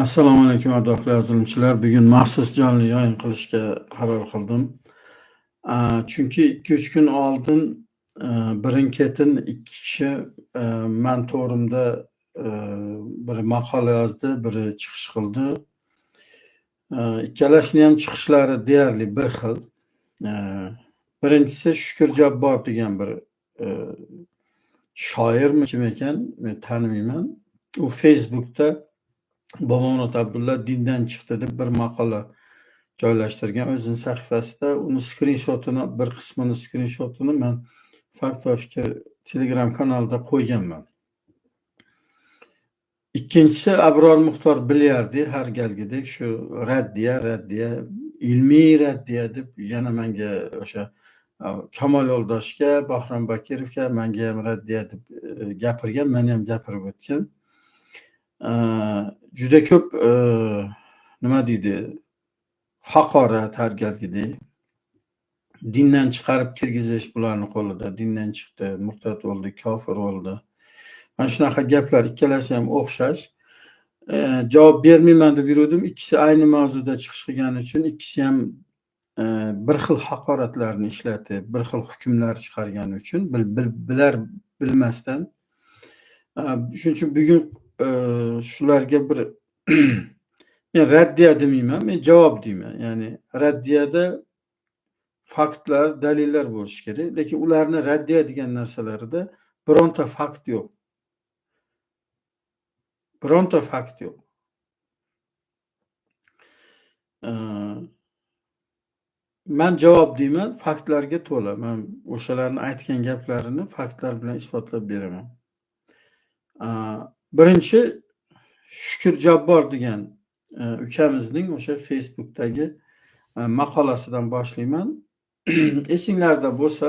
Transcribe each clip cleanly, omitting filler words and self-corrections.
Assalomu alaykum, ardoqli azimchilar. Bugun maxsus jonli yoyin qilishga qaror qildim. Chunki 2-3 kun oldin birin-ketin 2 kishi man to'g'rimda biri maqola yozdi, biri chiqish qildi. Ikkalasini ham chiqishlari deyarli bir xil. Birinchisi Shukur Jabbor degan bir shoirmi kim ekan, men tanimayman. U Facebookda Bobomurod Abdulla dindan chiqdi deb bir maqola joylashtirgan o'zining sahifasida. Uni skrinshotini, bir qismini skrinshotini men Fakt va Fikr Telegram kanalida qo'yganman. Ikkinchisi Abror Muxtor Bilyardi, har galgidek shu raddiya, ilmiy raddiya deb yana menga o'sha Kamol Yo'ldoshga, Bahrom Bakirovga menga ham raddiya deb gapirgan, meni ham gapirib o'tgan. Juda ko'p nima deydi, haqorat har galgidek, dindan chiqarib kirgizish bularni qo'lida, dindan chiqdi, murtad bo'ldi, kofir bo'ldi. Mana shunaqa gaplar, ikkalasi ham o'xshash. Javob bermayman deb yurdim, ikkisi ayni mavzuda chiqish qilgani uchun ikkisi ham bir xil haqoratlarni ishlatib, bir xil hukmlar chiqargani uchun bilar bilmasdan. Shuning uchun bugun shularga bir men raddiya demayman, men javob deyman. Ya'ni raddiyada faktlar, dalillar bo'lishi kerak, lekin ularni raddiya degan narsalarida bironta fakt yo'q. Bironta fakt yo'q. Men javob deyman, faktlarga to'la. Men o'shalarni aytgan gaplarini faktlar bilan isbotlab beraman. Birinchi Shukur Jabbor degan ukamizning o'sha Facebookdagi maqolasidan boshlayman. Esinglarda bo'lsa,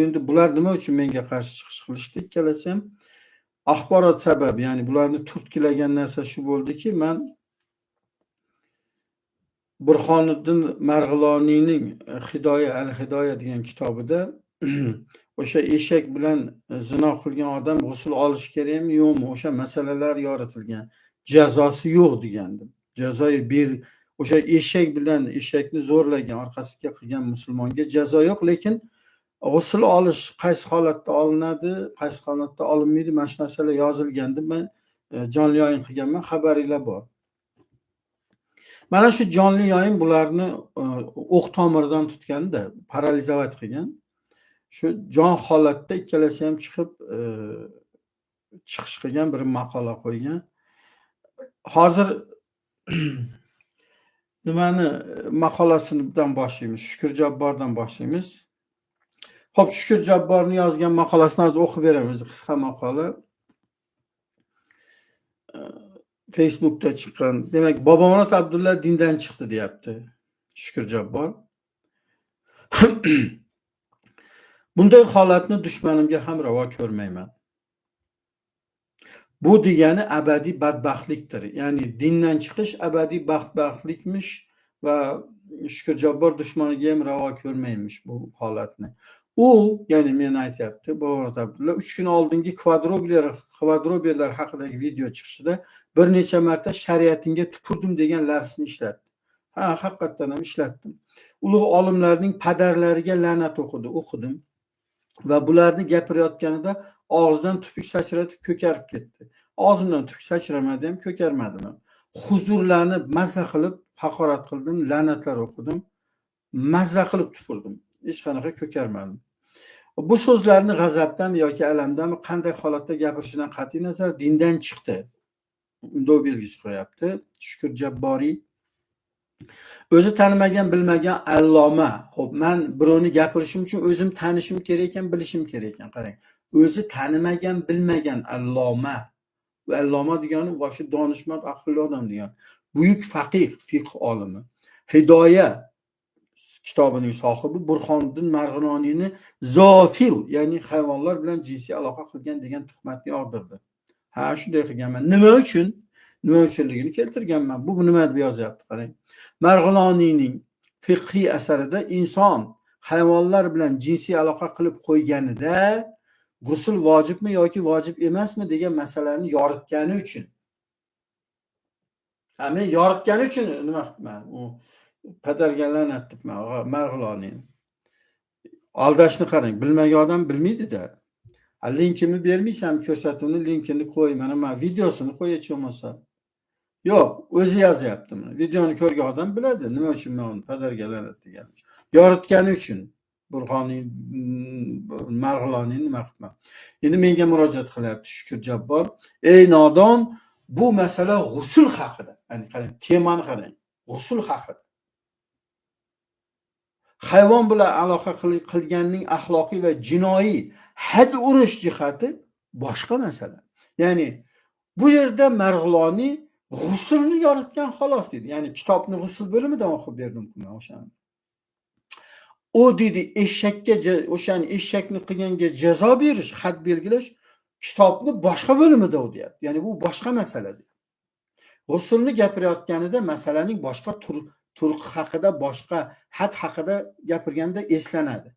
endi bular nima uchun menga qarshi chiqish qilishdi ikkalasi ham? Axborot sababi, ya'ni bularni turtkilagan narsa shu bo'ldiki, men Burhoniddin Marg'iloniyning Hidoya al-Hidoya degan kitobida o'sha eshak bilan zino qilgan odam g'usl olishi kerakmi, yo'qmi, o'sha masalalar yoritilgan, jazosi yo'q degandim. Jazoyi ber, o'sha eshak bilan eshakni zo'rlagan, orqasiga qilgan musulmonga jazo yo'q, lekin g'usl olish qaysi holatda olinadi, qaysi holatda olinmaydi, mana shu narsalar yozilgan deb men jonli yoyin qilganman, xabaringlar bor. Mana shu jonli yoyin bularni o'q tomiridan tutganda paralizovat qilgan. Shu jon holatda ikkalasi ham chiqib chiqish qilgan, bir maqola qo'ygan. Hozir nimani maqolasidan boshlaymiz? Shukur Jabbordan boshlaymiz. Xo'p, Shukur Jabborning yozgan maqolasini hozir o'qib beramiz, qisqa maqola. Facebookda chiqqan. Demak, Bobomurod Abdulla dindan chiqdi deyapti Shukur Jabbor. Bunday holatni dushmanimga ham ravo ko'rmayman. Bu degani abadiy badbaxtlikdir. Ya'ni dindan chiqish abadiy badbaxtlikmish va Shukur Jabbor dushmaniga ham ravo ko'rmaymish bu holatni. U, ya'ni men aytyapti, Bobomurod Abdulla 3 kun oldingi kvadroberlar haqidagi video chiqishida bir necha marta shariatingga tupurdim degan lafzni ishlatdi. Ha, haqiqatdan ham ishlatdim. Ulug' olimlarning padarlariga la'nat o'qidi, o'qidim. Va bularni gapirayotganida og'zidan tupuk sachratib ko'karib ketdi. Og'zimdan tupuk sachramadi ham, ko'karmadim ham. Huzurlanib, mazza qilib haqorat qildim, la'natlar o'qidim, mazza qilib tupurdim. Hech qanaqa ko'karmadim. Bu so'zlarni g'azabdan yoki alamdanmi, qanday holatda gapirishidan qat'iy nazar dindan chiqdi. Undov belgisi qo'yapti Shukur Jabboriy. O'zi tanimagan, bilmagan alloma. Xo'p, men birovni gapirishim uchun o'zim tanishim kerak ekan, bilishim kerak ekan. Qarang. O'zi tanimagan, bilmagan alloma. Bu alloma degani вообще donishmand, aqlli odam degani. Buyuk faqih, fiqh olimi. Hidoya kitobining sohibi Burhoniddin Marg'iloniyni zofil, ya'ni hayvonlar bilan jinsiy aloqa qilgan degan tuhmatni yog'dirdi. Ha, shunday qilganman. Nima uchun? Nima uchunligini keltirganman. Bu nima deb yozyapti, qarang. Marg'iloniyning fiqhiy asarida inson hayvonlar bilan jinsiy aloqa qilib qo'yganida g'usl vojibmi yoki vojib emasmi degan masalani yoritgani uchun. Ha, men yoritgani uchun nima qilibman? U padarga la'nat debman, Marg'iloniyni. Aldashni qarang, bilmagan odam bilmaydi-da. Linkini bermaysan, ko'rsatuvni linkini qo'y, mana men videosini qo'y hech bo'lmasa. Yo'q, o'zi yozyapti buni. Videoni ko'rgan odam biladi, nima uchun men uni padarga la'nat deganim. Yoritgani uchun Burhoniy Marg'iloniyni nima qilibman. Endi menga murojaat qilyapti Shukur Jabbor. Ey nodon, bu masala g'usul haqida. Ya'ni qarang, temani qarang. G'usul haqida. Hayvon bilan aloqa qilganning axloqiy va jinoiy had urish jihati boshqa masala. Ya'ni bu yerda Marg'iloniy g'usulni yoritgan xolos deydi. Ya'ni kitobni g'usul bo'limidan o'qib berdim men o'shani. U deydi eshakka o'shani eshakni qilganga jazo berish, had belgilash kitobni boshqa bo'limida u deyapti. Ya'ni bu boshqa masala deyapti. G'usulni gapirayotganida masalaning boshqa turqi haqida, boshqa had haqida gapirganda eslanadi.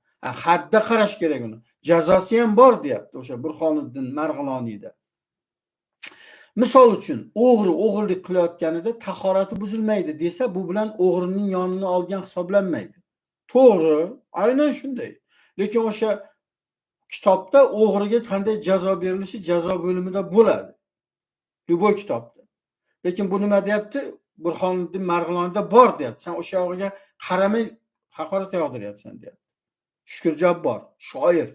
Hadda qarash kerak uni. Jazosi ham bor deyapti o'sha Burhoniddin Marg'iloniyda. Misol uchun, o'g'ri o'g'irlik qilayotganida tahorati buzilmaydi desa, bu bilan o'g'rining yonini olgan hisoblanmaydi. To'g'ri, aynan shunday. Lekin o'sha kitobda o'g'riga qanday jazo berilishi jazo bo'limida bo'ladi. Любой kitobda. Lekin bu nima deyapti? Burhoniddin Marg'ilonida bor deyapti. Sen o'sha yog'iga qaramay haqorat yog'diryapsan deyapti. Shukur Jabbor, shoir.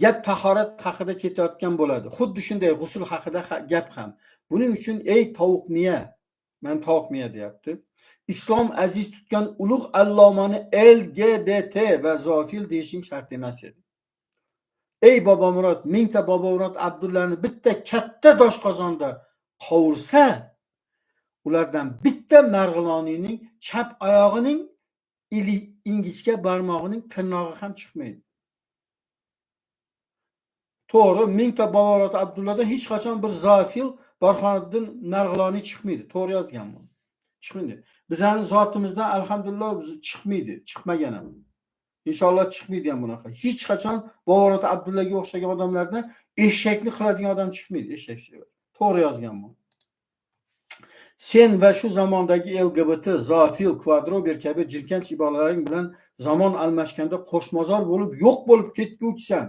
Gap tahorat haqida ketayotgan bo'ladi. Xuddi shunday g'usul haqida gap ham. Buning uchun ey tovuq miya, men tovuq miya deyapti. Islom aziz tutgan ulug' allomani LGBT va zofil deyishing shart emas edi. Ey Bobomurod, mingta Bobomurod Abdullani bitta katta doshqozonda qovursa, ulardan bitta Marg'iloniyning chap oyog'ining ingichka barmog'ining tirnog'i ham chiqmaydi. To'g'ri, mingta Bobomurod Abdulladan hech qachon bir zofil Burhoniddin Marg'iloniy chiqmaydi. To'g'ri yozganman. Chiqmaydi. Bizning zotimizdan alhamdulillah chiqmaydi, chiqmagan ham. Inshaalloh chiqmaydi ham bunaqa. Hech qachon Bobomurod Abdullaga o'xshagan odamlardan eshakni qiladigan odam chiqmaydi, eshak sevar. To'g'ri yozganman. Sen va shu zamondagi LGBT, zofil, kvadrober kabi jirkanch iboralaring bilan zamon almashganda qo'shmozor bo'lib, yo'q bo'lib ketguvchisan.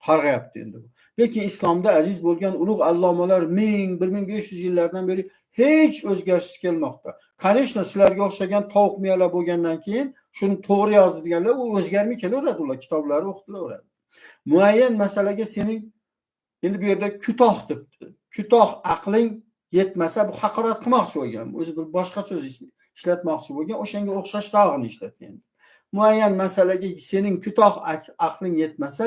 Qarg'ayapti endi bu. Lekin islomda aziz bo'lgan ulug' allomalar 1000-1500 yillardan beri hech o'zgarishsiz kelmoqda. Конечно, sizlarga o'xshagan tovuq miyalar bo'lgandan keyin shuni to'g'ri yozdi deganlar, u o'zgarmay kelaveradi, ular kitoblari o'qitilaveradi. Muayyan masalaga sening endi bu yerda kutoh debdi. Kutoh aqling yetmasa, bu haqorat qilmoqchi bo'lgan, o'zi bir boshqa so'z ishlatmoqchi bo'lgan, o'shanga o'xshashrog'ini ishlatgan. Muayyan masalaga sening kutoh aqling yetmasa,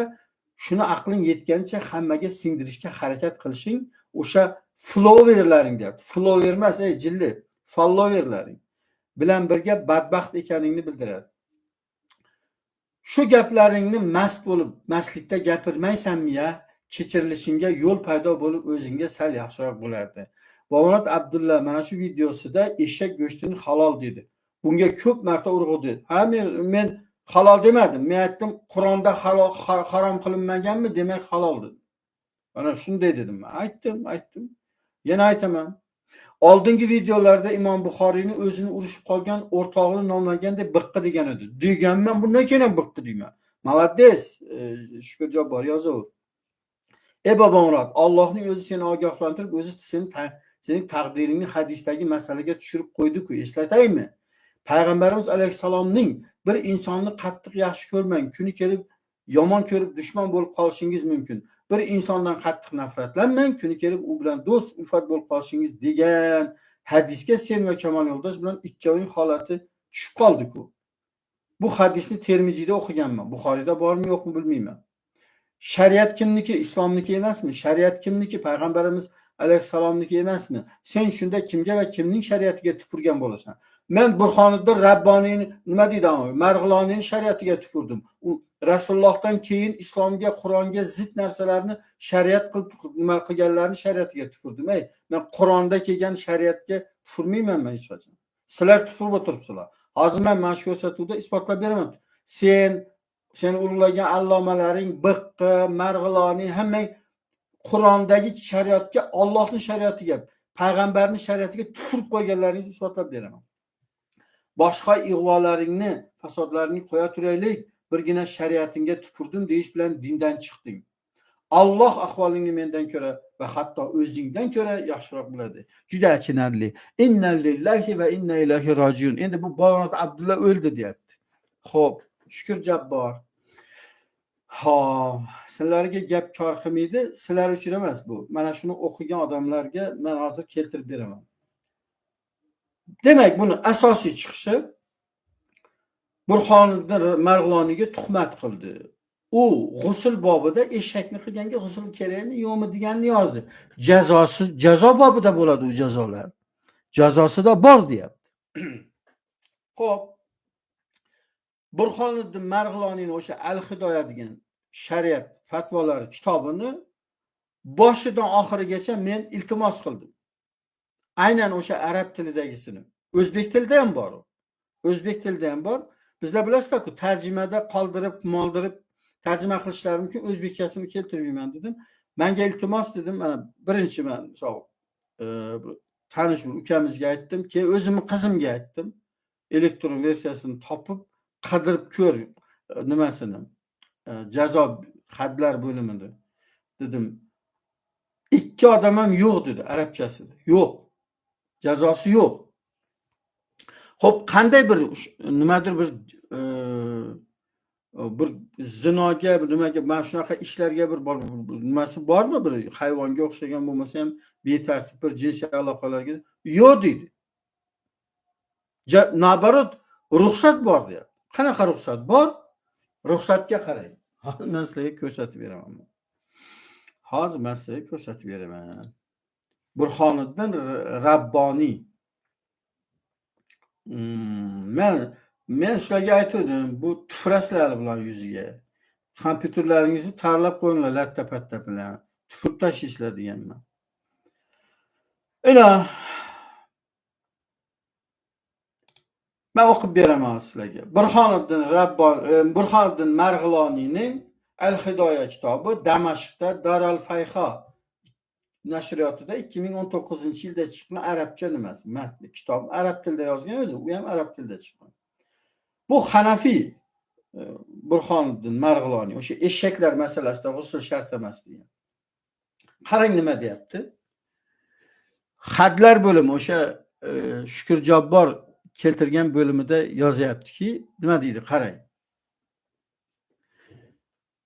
shuni aqling yetgancha hammaga singdirishga harakat qilishing o'sha followerlaring deyapti. Follower emas, ey jilli, followerlaring bilan birga badbaxt ekaningni bildiradi. Shu gaplaringni mast bo'lib, mastlikda gapirmaysanmi ya, kechirilishingga yo'l paydo bo'lib o'zingga sal yaxshiroq bo'lardi. Bobomurod Abdulla mana shu videosida eshak go'shtini halol dedi. Bunga ko'p marta urg'u dedi. Ha, men halol demadim. Men aytdim, Qur'onda halol harom qilinmaganmi, demak halol dedim. Mana shunday dedim men. Aytdim. Yana aytaman. Oldingi videolarda Imom Buxoriyni o'zini urushib qolgan o'rtog'ini nomlaganda biqqi degan edi. Deganman, bundan keyin ham biqqi deyman. Молодец, Shukur Jabbor yozaver. Ey Bobomurod, Allohning o'zi seni ogohlantirib, o'zi sening taqdiringni hadisdagi masalaga tushirib qo'ydi-ku, eslataymi? Payg'ambarimiz alayhissalomning bir insonni qattiq yaxshi ko'rmang, kuni kelib yomon ko'rib dushman bo'lib qolishingiz mumkin. Bir insondan qattiq nafratlanmang, kuni kelib u bilan do'st, ulfat bo'lib qolishingiz degan hadisga sen va Kamol Yo'ldosh bilan ikkovining holati tushib qoldi-ku. Bu hadisni Termiziyda o'qiganman. Buxoriyda bormi yo'qmi bilmayman. Shariat kimniki? Islomniki emasmi? Shariat kimniki? Payg'ambarimiz alayhissalomniki emasmi? Sen shunda kimga va kimning shariatiga tupurgan bo'lasan? Men Burhoniddin Rabboniyni nima deydi, Marg'iloniyning shariatiga tupurdim. U Rasulullohdan keyin islomga, Qur'onga zid narsalarni shariat qilib nima qilganlarni shariatiga tupurdim. Ey, men Qur'onda kelgan shariatga tupurmayman men hech qachon. Sizlar tupurib o'tiribsizlar. Hozir men mana shu ko'rsatuvda isbotlab beraman. Sen ulug'lagan allomalaring Biqqi, Marg'iloniy hammang Qur'ondagi shariatga, Allohning shariatiga, Payg'ambarning shariatiga tupurib qo'yganlaringizni isbotlab beraman. Boshqa ig'volaringni, fasodlaringni qo'ya turaylik, birgina shariatingga tupurdim deyish bilan dindan chiqding. Alloh ahvolingni mendan ko'ra va hatto o'zingdan ko'ra yaxshiroq biladi. Juda achinarli. Inna lillahi va inna ilayhi rojiun. Endi bu Boyvonot Abdulla o'ldi deyapti. Xo'p, Shukur Jabbor. Ha, sizlarga gap kor qilmaydi, sizlar uchun emas bu. Mana shuni o'qigan odamlarga men hozir keltirib beraman. Demak, buni asosiy chiqishi Burhoniddin Marg'iloniyga tuhmat qildi. U g'usl bobida eshakni qilganga g'usl kerakmi, yo'qmi deganni yozdi. Jazosi jazo bobida bo'ladi u jazolar. Jazosida bor deyapti. Xo'p. Burhoniddin Marg'iloniyning o'sha Al-Hidoya degan shariat fatvolari kitobini boshidan oxirigacha men iltimos qildim. Aynan o'sha arab tilidagisini. O'zbek tilida ham bor u. O'zbek tilida ham bor. Bizda bilasizlar-ku, tarjimada qoldirib, moldirib tarjima qilishlari mumkin. O'zbekchasini keltirmayman dedim. Menga iltimos dedim. Mana birinchi men misol tanish bir ukamizga aytdim, keyin o'zimni qizimga aytdim. Elektron versiyasini topib, qidirib ko'r nimasini, jazo hadlar bo'limini dedim. 2 odam ham yo'q dedi arabchasida. Yo'q. Jazosi yo'q. Xo'p, qanday bir nimadir bir bir zinoga, bir nimaga, mana shunaqa ishlarga bir bor, nimasi bormi, bir hayvonga o'xshagan bo'lmasa ham betartib bir jinsiy aloqalarga yo'q deydi. Naborot ruxsat bor deyapti. Qanaqa ruxsat bor? Ruxsatga qarang. Hozir men sizlarga ko'rsatib beraman. Hozir men sizlarga ko'rsatib beraman. Burhoniddin Rabboniy. Men sizlarga aytdim, bu tufrasizlar bilan yuziga. Kompyuterlaringizni tarlab qo'yinglar latta-patta bilan. Tupurib tashlaysizlar deganman. Ila men o'qib beraman sizlarga. Burhoniddin Rabboniy, Burhoniddin Marg'iloniyning Al-Hidoya kitobi Damashqda Daral Fayha nashriyotida 2019-yilda chiqqan arabcha nimasi, matni, kitob arab tilida yozgan o'zi, u ham arab tilida chiqqan. Bu Hanafiy Burhoniddin Marg'iloniy o'sha eshaklar masalasida g'usl shart emas degan. Qarang nima deyapti. Hadlar bo'limi o'sha Shukur Jabbor keltirgan bo'limida yozyaptiki, nima deydi qarang.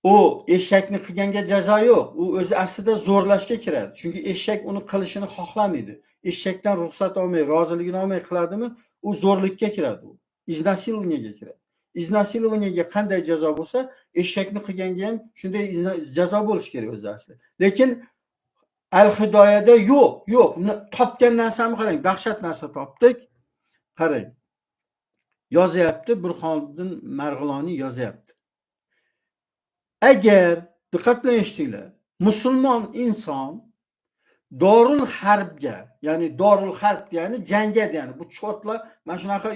U eshakni qilganga jazo yo'q. U o'zi aslida zo'rlashga kiradi. Chunki eshak uni qilishini xohlamaydi. Eshakdan ruxsat olmay, roziligini olmay qiladimi, u zo'rlikka kiradi u. Iznasilovniyaga kiradi. Iznasilovniyaga qanday jazo bo'lsa, eshakni qilganga ham shunday jazo bo'lishi kerak o'zi aslida. Lekin Al-Hidoyada yo'q, yo'q. Topgan narsamni qarang, dahshat narsa topdik. Qarang. Yozyapti Burhoniddin Marg'iloniy yozyapti. Agar diqqat bilan eshitinglar, musulmon inson Dorul Harbga, ya'ni Dorul Harb ya'ni jangga, ya'ni bu chotlar mana shunaqa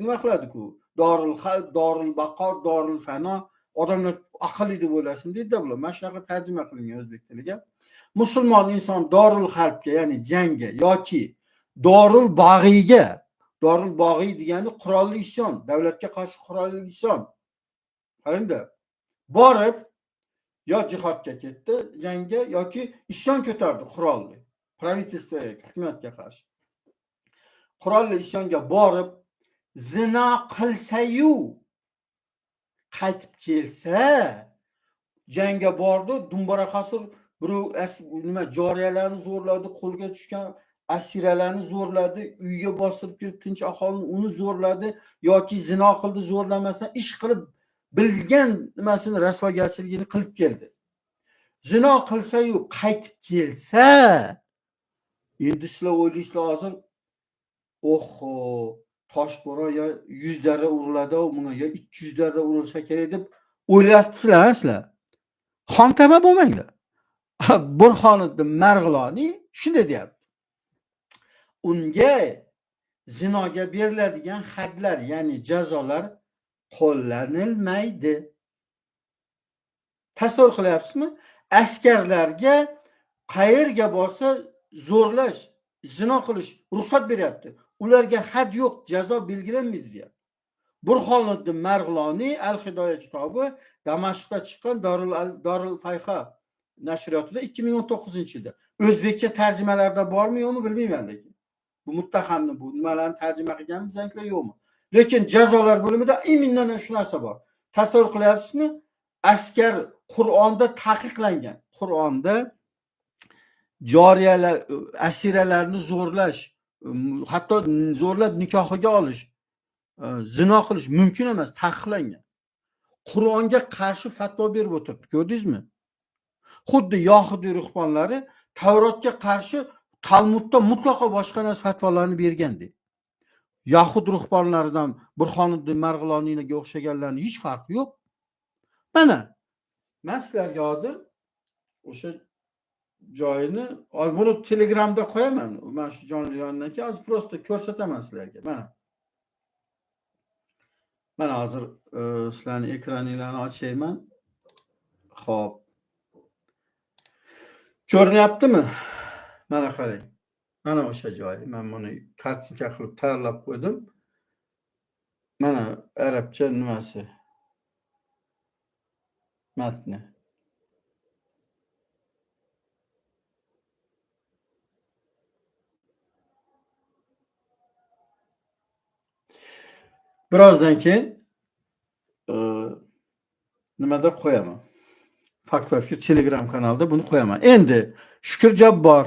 nima qiladi-ku? Dorul Harb, Dorul Baqo, Dorul Fano, odamlar aqlli deb o'ylasin deydi bular. Mana shunaqa tarjima qilingan o'zbek tiliga. Musulmon inson Dorul Harbga, ya'ni jangga yoki Dorul Bag'iyga, Dorul Bag'iy degani qurolli isyon, davlatga qarshi qurolli isyon. Qarangda, borib yo jihodga ketdi jangga yoki isyon ko'tardi qurolli, pravitelstvoga, hukumatga qarshi. Qurolli isyonga borib zino qilsa-yu qaytib kelsa, jangga bordi, dumbara qasr birov nima joriyalarni zo'rladi, qo'lga tushgan asiralarni zo'rladi, uyga bostirib kirib tinch aholini uni zo'rladi yoki zino qildi, zo'rlamasdan ish qilib bilgan nimasini rasvogarchiligini qilib keldi. Zino qilsa-yu qaytib kelsa, endi sizlar o'ylaysizlar hozir, oho, toshbo'ron yo 100 darra uriladi, bunga yo 200 darra urilsa kerak deb o'ylayapsizlar sizlar. Xomtama bo'lmanglar. Burhoniddin Marg'iloniy shunday deyapti. Unga zinoga beriladigan hadlar, ya'ni jazolar qo'llanilmaydi. Tasavvur qilyapsizmi? Askarlarga qayerga borsa zo'rlash, zino qilish ruxsat beryapti. Ularga had yo'q, jazo belgilanmaydi deyapti. Burhoniddin Marg'iloniy Al-Hidoya kitobi Damashqda chiqqan Dorul Fayha nashriyotida 2019-yilda. O'zbekcha tarjimalarda bormi yo'qmi bilmayman lekin. Bu muttahamni bu nimalarni tarjima qilganmi bizanikilar yo'qmi? Lekin jazolar bo'limida imенно shu narsa bor. Tasavvur qilyapsizmi? Askar Qur'onda taqiqlangan. Qur'onda joriyalar, asiralarni zo'rlash, hatto zo'rlab nikohiga olish, zino qilish mumkin emas, taqiqlangan. Qur'onga qarshi fatvo berib o'tiribdi, ko'rdingizmi? Xuddi Yahudiy ruhbonlari Tavrotga qarshi Talmudda mutlaqo boshqa narsa fatvolarni bergandek. Yahud ruhbonlaridan Burhoniddin Marg'iloniyga o'xshaganlarning hech farqi yo'q. Mana men sizlarga hozir o'sha joyini buni Telegramda qo'yaman. Men shu jonli yondan keyin hozir prosta ko'rsataman sizlarga. Mana. Mana hozir sizlarning ekraninglarni ochayman. Xo'p. Ko'rinyaptimi? Mana qarang. Mana o'sha joyi. Men buni kartinka qilib tayyorlab qo'ydim. Mana arabcha nimasi? Matni. Birozdan keyin nimada qo'yaman? Fakt va fikr Telegram kanalida buni qo'yaman. Endi Shukur Jabbor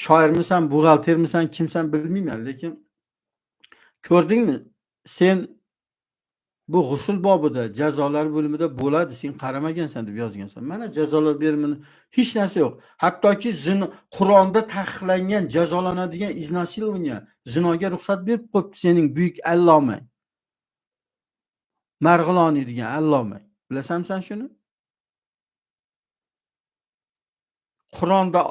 shoirmisan, buxgaltermisan, kimsan bilmayman, lekin ko'rdingmi? Sen bu g'usul bobida jazolar bo'limida bo'ladi, sen qaramagansan deb yozgansan. Mana jazolar berimini hech narsa yo'q. Hattoki Qur'onda taqiqlangan jazolanadigan iznasilovniya zinoga ruxsat berib qo'yibdi sening buyuk allomang. Marg'iloniy degan allomang. Bilasanmi shuni? Qur'onda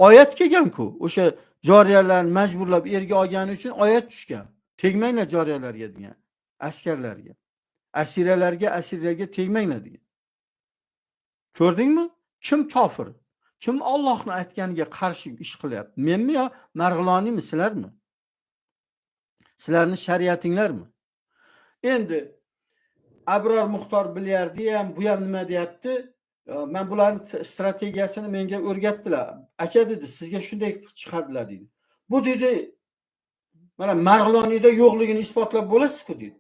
oyat kelgan-ku, o'sha joriyalarni majburlab erga olgani uchun oyat tushgan. Tegmanglar joriyalarga degan, askarlarga. Asiralarga, asirlarga tegmanglar degan. Ko'rdingmi? Kim kofir? Kim Allohning aytganiga qarshi ish qilyapti? Menmi yo Marg'iloniymi, sizlarmi? Sizlarning shariatinglarmi? Endi Abror Muxtor bilyardi ham, bu ham nima deyapti? Men bularning strategiyasini menga o'rgatdilar. Aka dedi, sizga shunday chiqadilar dedi. Bu dedi, mana Marg'iloniyda yo'qligini isbotlab bo'lasiz-ku dedi.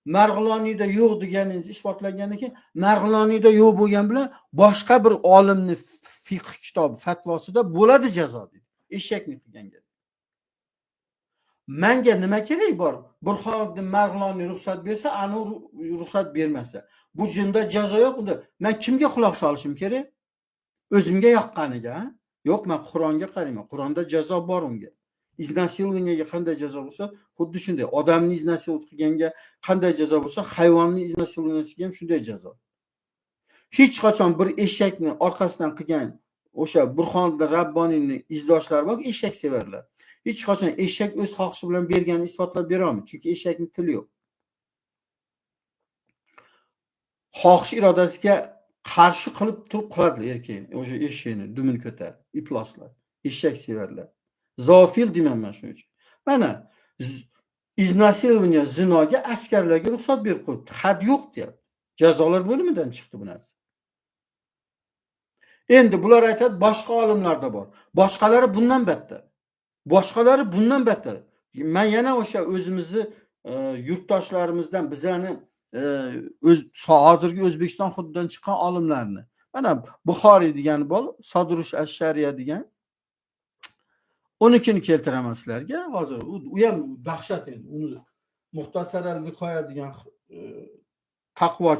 Marg'iloniyda yo'q deganingiz isbotlangandan keyin Marg'iloniyda yo'q bo'lgan bilan boshqa bir olimning fiqh kitobi fatvosida bo'ladi jazo dedi. Eshakni qilganga. Menga nima kerak bor? Burhoniddin Marg'iloniy ruxsat bersa, anu ruxsat bermasa. Bu jinda jazo yo'q unda. Men kimga quloq solishim kerak? O'zimga yoqqaniga, ha? Yo'q, men Qur'onga qarayman. Qur'onda jazo bor unga. Iznasilovniyaga qanday jazo bo'lsa, xuddi shunday. Odamni iznasilovni qilganga qanday jazo bo'lsa, hayvonni iznasilovniyasiga ham shunday jazo. Hech qachon bir eshakni orqasidan qilgan o'sha Burhoniddin Rabboniyning izdoshlari bor, eshak sevarlar. Hech qachon eshak o'z xohishi bilan berganini isbotlab bera olmaydi, chunki eshakning tili yo'q. Xohish irodasiga qarshi qilib turib qiladilar erkakni, o'sha eshakni dumini ko'tarib, ifloslar, eshak sevarlar. Zoofil deyman men shuning uchun. Mana iznasilovniya zinoga askarlarga ruxsat berib qo'yibdi. Had yo'q deyapti. Jazolar bo'limidan chiqdi bu narsa. Endi bular aytadi, boshqa olimlarda bor. Boshqalari bundan battar. Boshqalari bundan battar. Men yana o'sha o'zimizni yurtdoshlarimizdan bizani hozirgi O'zbekiston hududidan chiqqan olimlarni. Mana Buxoriy degani bor, Sadrush ash-Shariya degan. Unikini keltiraman sizlarga. Hozir u ham dahshat endi. Uni Muxtasar al-Viqoya degan taqvo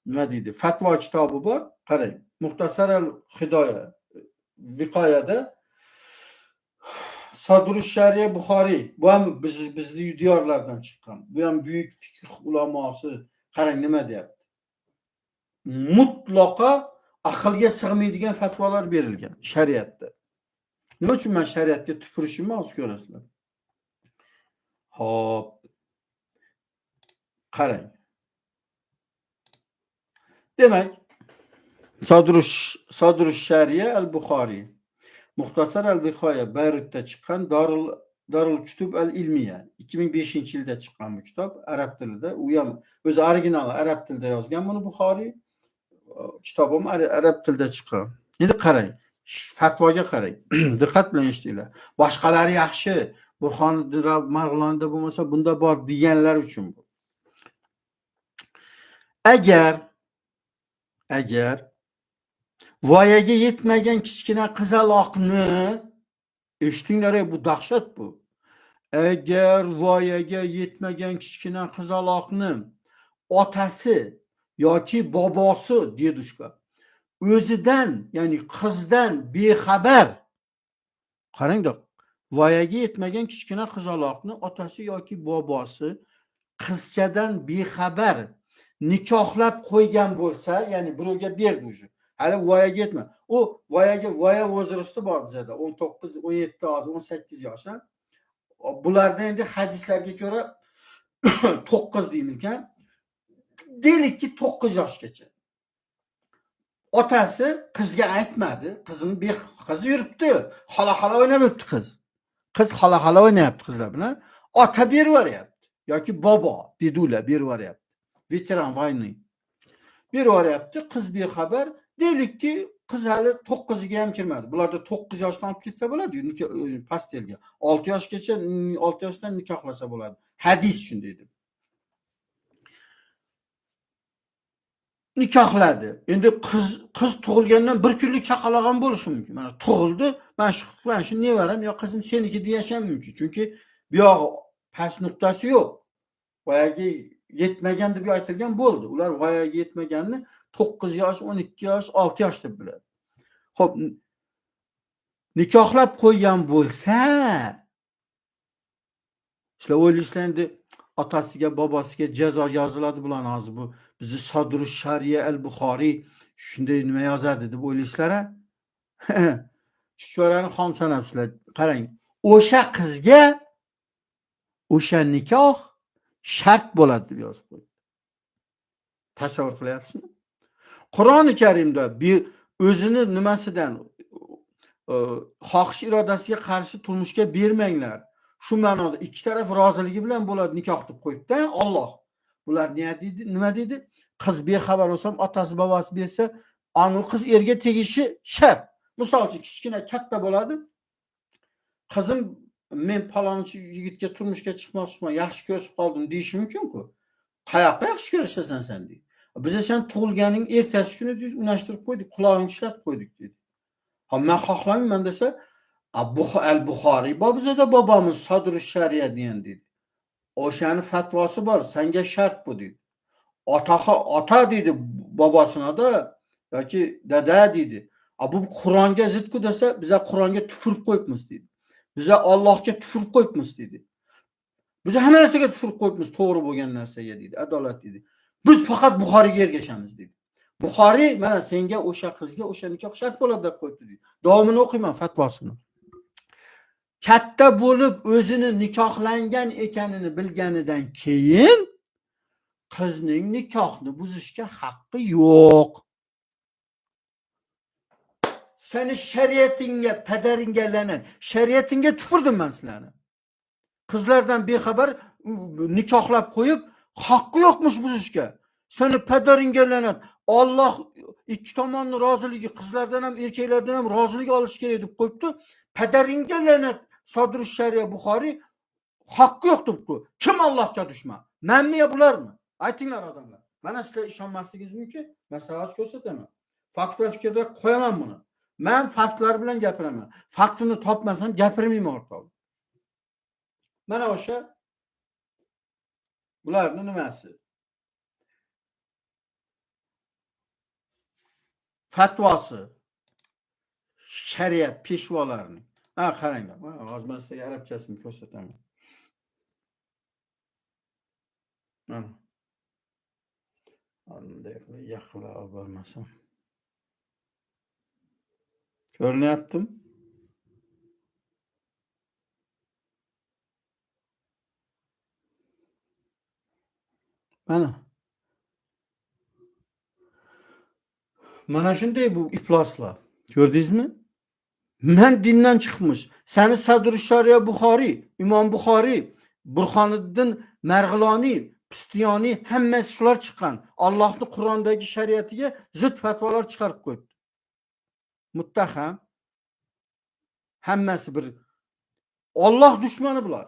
nima deydi? Fatvo kitobi bor. Qarang. Muxtasar al-Hidoya Viqoyada Sadrush Shariya Buxoriy, bu ham bizni diyorlardan chiqqan. Bu ham buyuk fiqh ulamosi. Qarang nima deyapti. Mutlaqo aqlga sig'maydigan fatvolar berilgan shariatda. Nima uchun men shariatga tupurishimni hozir ko'rasizlar. Xo'p. Qarang. Demak, Sadrush Shariya al-Buxoriy. Muxtasar al-Viqoya Bayrutda chiqqan, Darul Kutub al-Ilmiya 2005-yilda chiqqan bu kitob arab tilida. U ham o'zi originali arab tilida yozgan buni Buxoriy. Kitobim arab tilida chiqqan. Endi qarang, fatvoga qarang. Diqqat bilan eshitinglar. Boshqalari yaxshi, Burhoniddin Marg'ilonda bo'lmasa bunda bor deganlar uchun bu. Agar voyaga yetmagan kichkina qizaloqni, eshitinglar, bu dahshat bu. Agar voyaga yetmagan kichkina qizaloqni otasi yoki bobosi, dedushka, o'zidan, ya'ni qizdan bexabar, qarangda, voyaga yetmagan kichkina qizaloqni otasi yoki bobosi qizchadan bexabar nikohlab qo'ygan bo'lsa, ya'ni birovga berdi уже. Hali voyaga yetma. U voyaga, voya возрасти bor bizada. 19, 17, hozir 18 yosh. Bularda endi hadislarga ko'ra 9 deymiz-ku. Deylikki 9 yoshgacha. Otasi qizga aytmadi, qizini qizi yuribdi, xola-xola o'ynab yuribdi qiz. Qiz xola-xola o'ynayapti qizlar bilan. Ota berib yuboryapti yoki bobo, dedula berib yuboryapti. Veteran войны. Berib yuboryapti, qiz bexabar. Deylikki qiz hali 9ga ham kirmadi. Bularda 9 yoshdan olib ketsa bo'ladi, pastelga. 6 yoshgacha, 6 yoshdan nikohlasa bo'ladi. Hadis shunday deb. Nikohladi. Endi qiz tug'ilgandan bir kunlik chaqaloq ham bo'lishi mumkin. Mana tug'ildi, mana shu nevaram yo qizim seniki deyish ham mumkin. Chunki bu yog'i past nuqtasi yo'q. Voyaga yetmagan deb aytilgan bo'ldi. Ular voyaga yetmaganni 9 yosh, 12 yosh, 6 yosh deb biladi. Xo'p, nikohlab qo'ygan bo'lsa, sizlar o'ylaysizlar endi otasiga, bobosiga jazo yoziladi bularni hozir bu bizni Sadru Shariya al-Buxoriy shunday nima yozadi deb o'ylaysizlar-a? Chuchvarani xom sanabsizlar. Qarang, o'sha qizga o'sha nikoh shart bo'ladi deb yozib qo'ydi. Tasavvur qilyapsizmi? Qur'oni Karimda bir o'zini nimasidan xohish irodasiga qarshi turmushga bermanglar. Shu ma'noda ikki taraf roziligi bilan bo'ladi nikoh deb qo'yibdi Alloh. Bular nima deydi? Nima deydi? Qiz bexabar bo'lsa, otasi bobosi bersa, anu qiz erga tegishi shart. Misol uchun kichkina katta bo'ladi. Qizim men palonchi yigitga turmushga chiqmoqchiman, yaxshi ko'rishib qoldim deyishi mumkin-ku. Qayoqqa yaxshi ko'rishasan sen deydi. Biz sen tug'ilganing ertasi kuni deydi, unashtirib qo'ydik, qulog'ingni ishlatib qo'ydik deydi. Ha, men xohlamayman desa, Al-Buxoriy bor bizada bobomiz Sadru Shariya degan deydi. O'shani fatvosi bor, senga shart bu deydi. Ota deydi bobosina-da yoki dada deydi. A bu Qur'onga zid-ku desa, biza Qur'onga tupurib qo'yibmiz deydi. Biza Allohga tupurib qo'yibmiz deydi. Biza hamma narsaga tupurib qo'yibmiz, to'g'ri bo'lgan narsaga deydi, adolat deydi. Biz faqat Buxoriyga ergashamiz deydi. Buxoriy mana senga o'sha qizga o'sha nikoh shart bo'ladi deb qo'yibdi deydi. Davomini o'qiyman fatvosini. Katta bo'lib o'zini nikohlangan ekanini bilganidan keyin qizning nikohni buzishga haqqi yo'q. Seni shariatingga, padaringga la'nat. Shariatingga tupurdim men sizlarni. Qizlardan bexabar nikohlab qo'yib, haqqi yo'qmish buzishga. Seni padaringga la'nat. Alloh ikki tomonning roziligi, qizlardan ham, erkaklardan ham rozilik olish kerak deb qo'yibdi. Padaringga la'nat. Sadru Shariya Buxoriy haqqi yo'q deb qo'ydi. Kim Allohga dushman? Menmi yo bularmi? Aytinglar odamlar. Mana sizlar ishonmasligingiz mumkin. Men sizlarga ko'rsataman. Fakt va fikrda qo'yaman buni. Men faktlar bilan gapiraman. Faktini topmasam gapirmayman o'rtoq. Mana o'sha bularning nimasi? Fatvosi. Shariat peshvolarining. Ha, qaranglar. Hozir men sizlarga arabchasini ko'rsataman. Mana. Bunday qilib yaqinlab olib bormasam. Ko'rinyaptimi? Mana. Mana shunday bu ifloslar. Ko'rdingizmi? Men dindan chiqmish. Sani Sadr Shariya Buxoriy, Imom Buxoriy, Burxoniddin Marg'iloniy, Pistiyoniy hammasi shular chiqqan. Allohning Qur'ondagi shariatiga zid fatvolar chiqarib qo'yibdi. Muttaham. Hammasi bir Alloh dushmani bular.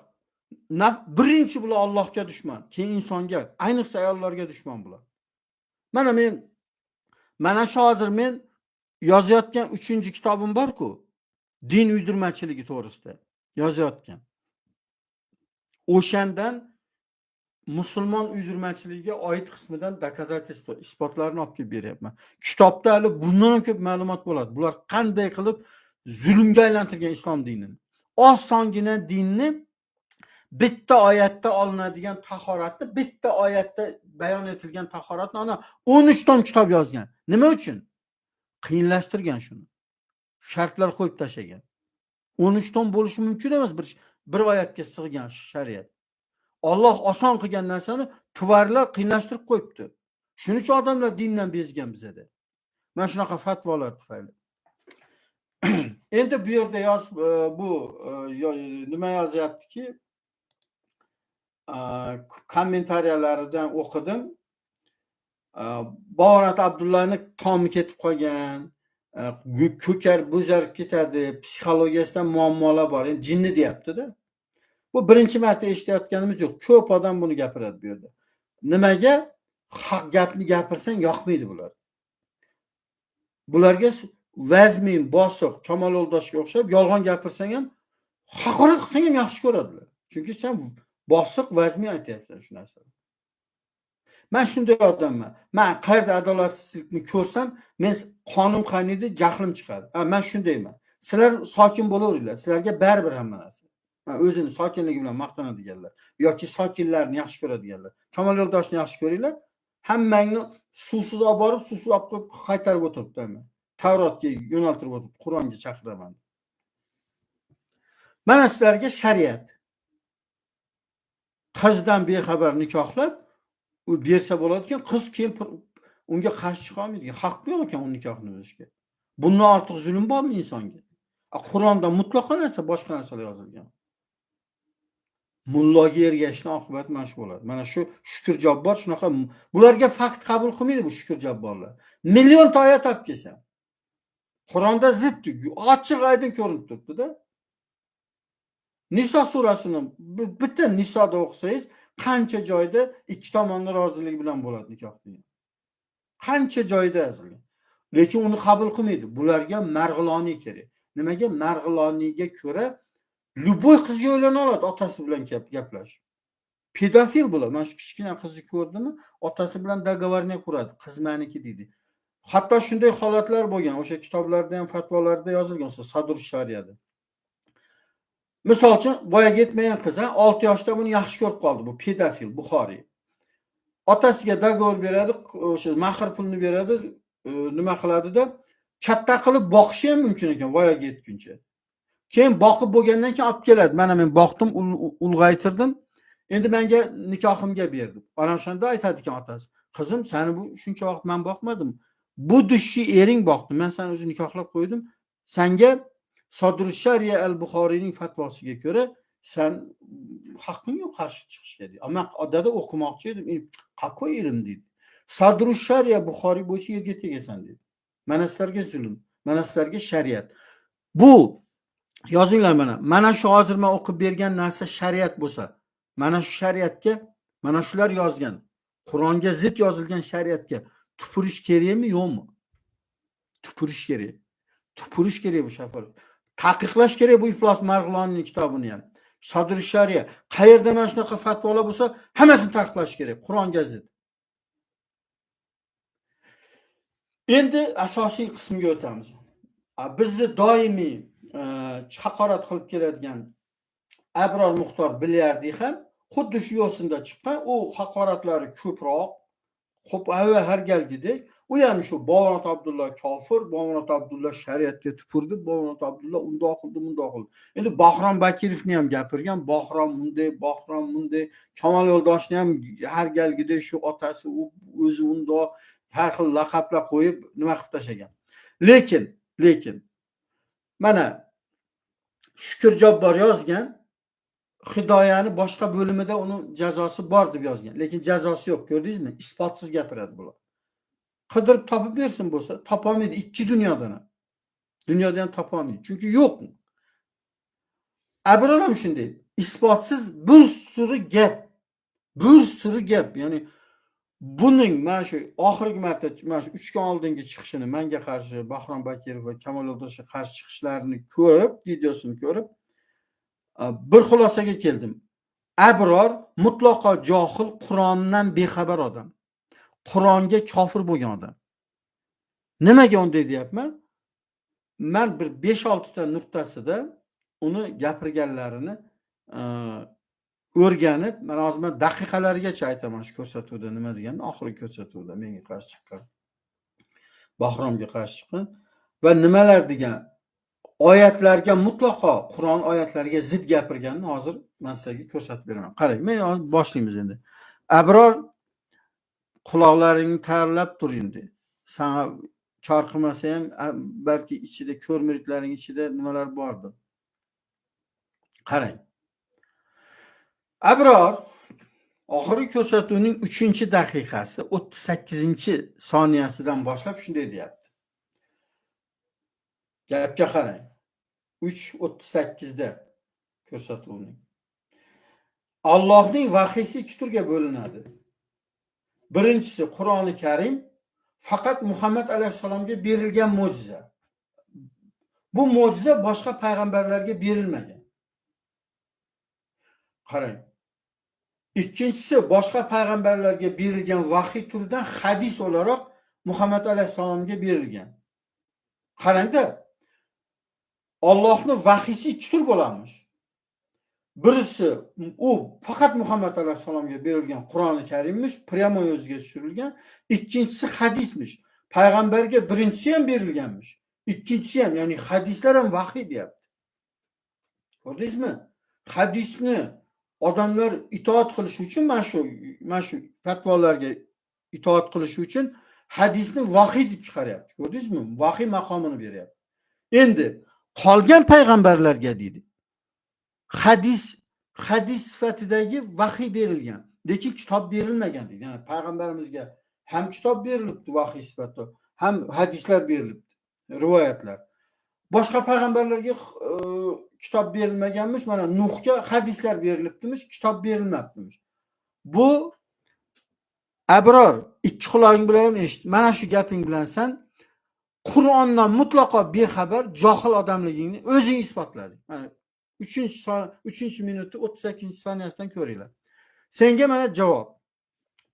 Birinchi bular Allohga dushman, keyin insonga, ayniqsa ayollarga dushman bular. Mana men mana shu hozir men yozayotgan 3-kitobim bor-ku, din uydirmachiligi to'g'risida yozayotgan. O'shandan musulmon uydirmachiligiga oid qismidan доказательство, isbotlarni olib kelib beryapman. Kitobda hali bundan ham ko'p ma'lumot bo'ladi. Bular qanday qilib zulmga aylantirgan islom dinini. Osongina dinni bitta oyatda olinadigan tahoratni, bitta oyatda bayon etilgan tahoratni ana 13 tom kitob yozgan. Nima uchun? Qiyinlashtirgan shuni. Shartlar qo'yib tashlagan. 13 tom bo'lishi mumkin emas bir oyatga sig'gan shariat. Alloh oson qilgan narsani tuvarlar qiyinlashtirib qo'yibdi. Shuning uchun odamlar dindan bezgan bizada. Mana shunaqa fatvolar tufayli. Endi bu yerda bu nima yozyaptiki? Kommentariyalaridan o'qidim. Bobonat Abdullani tomi ketib qolgan, ko'kar bo'zarib ketadi, psixologiyasidan muammolar bor. Endi jinni deyapti-da. Bu birinchi marta eshitayotganimiz yo'q. Ko'p odam buni gapiradi bu yerda. Nimaga? Haq gapni gapirsang yoqmaydi bular. Bularga vazmin, bosiq, Kamol Yo'ldoshga o'xshab yolg'on gapirsang ham, haqorat qilsang ham yaxshi ko'radilar. Chunki sen bosiq, vazmin aytyapsan shu narsani. Men shunday odamman. Men qayerda adolatsizlikni ko'rsam, men qonim qaynaydi, jahlim chiqadi. Men shundayman. Sizlar sokin bo'laveringlar. Sizlarga baribir hamma narsa. O'zini sokinligi bilan maqtanadiganlar yoki sokinlarni yaxshi ko'radiganlar. Kamol Yo'ldoshni yaxshi ko'ringlar. Hammangni suvsiz olib borib, suvsiz olib qo'yib qaytarib o'tiribdi hamma. Tavrotga yo'naltirib o'tiribdi, Qur'onga chaqiraman. Mana sizlarga shariat. Qizdan bexabar nikohlab, u bersa bo'ladi ekan, qiz keyin unga qarshi chiqa olmaydi. Haqqi yo'q ekan u nikohni buzishga. Bundan ortiq zulm bormi insonga? Qur'onda mutlaqo narsa, boshqa narsalar yozilgan. Mulloga ergashishning oqibati mana shu bo'ladi. Mana shu Shukur Jabbor shunaqa, bularga fakt qabul qilmaydi bu Shukur Jabborlar. Million ta oyat olib kelsa, Qur'onda zid, ochiq oydin ko'rinib turibdi-da. Niso surasini bitta Nisoda o'qisangiz, qancha joyda ikki tomonning roziligi bilan bo'ladi nikoh degan. Qancha joyda yozilgan. Lekin uni qabul qilmaydi. Bularga Marg'iloniy kerak. Nimaga? Marg'iloniyga ko'ra любой qizga uylana oladi otasi bilan gaplashib. Pedofil bular. Mana shu kichkina qizni ko'rdimi? Otasi bilan договорня quradi. Qiz meniki deydi. Hatto shunday holatlar bo'lgan. O'sha kitoblarda ham, fatvolarda yozilgan, Sadr Shariyada. Misol uchun, voyaga yetmagan qiz, 6 yoshda buni yaxshi ko'rib qoldi bu pedofil Buxoriy. Otasiga договор beradi, o'sha mahr pulini beradi, nima qiladida, katta qilib boqishi ham mumkin ekan voyaga yetguncha. Keyin boqib bo'lgandan keyin olib keladi. Mana men boqdim, ulg'aytirdim. Endi menga nikohimga berdi. Ana o'shanda aytadi ekan otasi, qizim, seni bu shuncha vaqt men boqmadim. Bu dushi ering boqdi. Men seni o'zi nikohlab qo'ydim. Senga Sadr Shariya al-Buxoriyning fatvosiga ko'ra sen haqqing yo'q qarshi chiqishga deydi. Ammo dada o'qimoqchi edim. Qakoy ilm deydi. Sadr Shariya Buxoriy bo'yicha yerga tegasan deydi. Mana sizlarga zulm, mana sizlarga shariat. Bu yozinglar mana. Mana shu hozir men o'qib bergan narsa shariat bo'lsa, mana shu shariatga, mana shular yozgan, Qur'onga zid yozilgan shariatga tupurish kerakmi, yo'qmi? Tupurish kerak. Tupurish kerak bu shafar. Taqiqlash kerak bu iflos Marg'ilonning kitobini ham. Sadr Shariya qayerda mana shunaqa fatvolar bo'lsa, hammasini taqiqlash kerak. Qur'onga zid. Endi asosiy qismga o'tamiz. Bizni doimiy haqorat qilib keladigan Abror Muxtor Bilyardi ham xuddi shu yo'sinda chiqqan. U haqoratlari ko'proq, xo'p, avval har galgidek. U ham shu Bobonat Abdulla kofir, Bobonat Abdulla shariatga tupurdi, Bobonat Abdulla undoq qildi, bundoq qildi. Endi Bahrom Bakirovni ham gapirgan, Bahrom unday, Bahrom bunday, Kamol Yo'ldoshni ham har galgidek shu otasi, u o'zi undoq, har xil laqablar qo'yib nima qilib tashlagan. Lekin Mana Shukur Jabbor yozgan, Hidoyani boshqa bo'limida uni jazosi bor deb yozgan, lekin jazosi yo'q, ko'rdingizmi? Isbotsiz gapiradi bular. Qidirib topib bersin bo'lsa, topolmaydi ikki dunyodan ham. Dunyoda ham topolmaydi, chunki yo'q. Abror ham shunday, isbotsiz bir suri gap. Bir suri gap, ya'ni buning mana shu oxirgi marta mana shu 3 kun oldingi chiqishini menga qarshi Bahrom Bakirov va Kamol Yo'ldoshga qarshi chiqishlarini ko'rib, videosini ko'rib bir xulosaga keldim. Abror mutlaqo johil, Qur'ondan bexabar odam. Qur'onga kofir bo'lgan odam. Nimaga unday deyapman? Men bir 5-6 ta nuqtasida uni gapirganlarini o'rganib, mana hozir men daqiqalarigacha aytaman shu ko'rsatuvda nima deganini, oxirgi ko'rsatuvda menga qarshi chiqqan, Bahromga qarshi chiqqan va nimalar degan oyatlarga mutlaqo Qur'on oyatlariga zid gapirganini hozir men sizlarga ko'rsatib beraman. Qarang, men hozir boshlaymiz endi. Abror, quloqlaringni tayyorlab tur endi. Sana kor qilmasa ham balki ichida ko'r muridlaring ichida nimalar bordir. Qarang. Abror oxirgi ko'rsatuvning 3-daqiqasi 38-soniyasidan boshlab shunday deyapti. Gapga qarang. 3:38 da ko'rsatuvning. Allohning vahiysi ikki turga bo'linadi. Birinchisi Qur'oni Karim, faqat Muhammad alayhissalomga berilgan mo'jiza. Bu mo'jiza boshqa payg'ambarlarga berilmagan. Qarang. Ikkinchisi boshqa payg'ambarlarga berilgan vahiy turidan hadis o'laroq Muhammad alayhissalomga berilgan. Qarangda, Allohning vahiysi ikki tur bo'larmish. Birisi u faqat Muhammad alayhissalomga berilgan Qur'oni Karimmish, prямо o'ziga tushirilgan. Ikkinchisi hadismish. Payg'ambarga birinchisi ham berilganmish, ikkinchisi ham, ya'ni hadislar ham vahiy deyapti. Ko'rdingizmi? Hadisni odamlar itoat qilishi uchun, mana shu fatvolarga itoat qilishi uchun hadisni vahiy deb chiqaryapti. Ko'rdingizmi? Vahiy maqomini beryapti. Endi qolgan payg'ambarlarga deydi, hadis sifatidagi vahiy berilgan, lekin kitob berilmagan deydi. Ya'ni payg'ambarimizga ham kitob berilibdi vahiy sifatida, ham hadislar berilibdi, rivoyatlar. Boshqa payg'ambarlarga kitob berilmaganmish, mana Nuhga hadislar berilibdimish, kitob berilmabdimish. Bu Abror, ikki qulog'ing bilan ham eshit. Mana shu gaping bilan sen Qur'ondan mutlaqo bexabar, johil odamligingni o'zing isbotlading. Mana 3-minutda 38-soniyasidan ko'ringlar. Senga mana javob.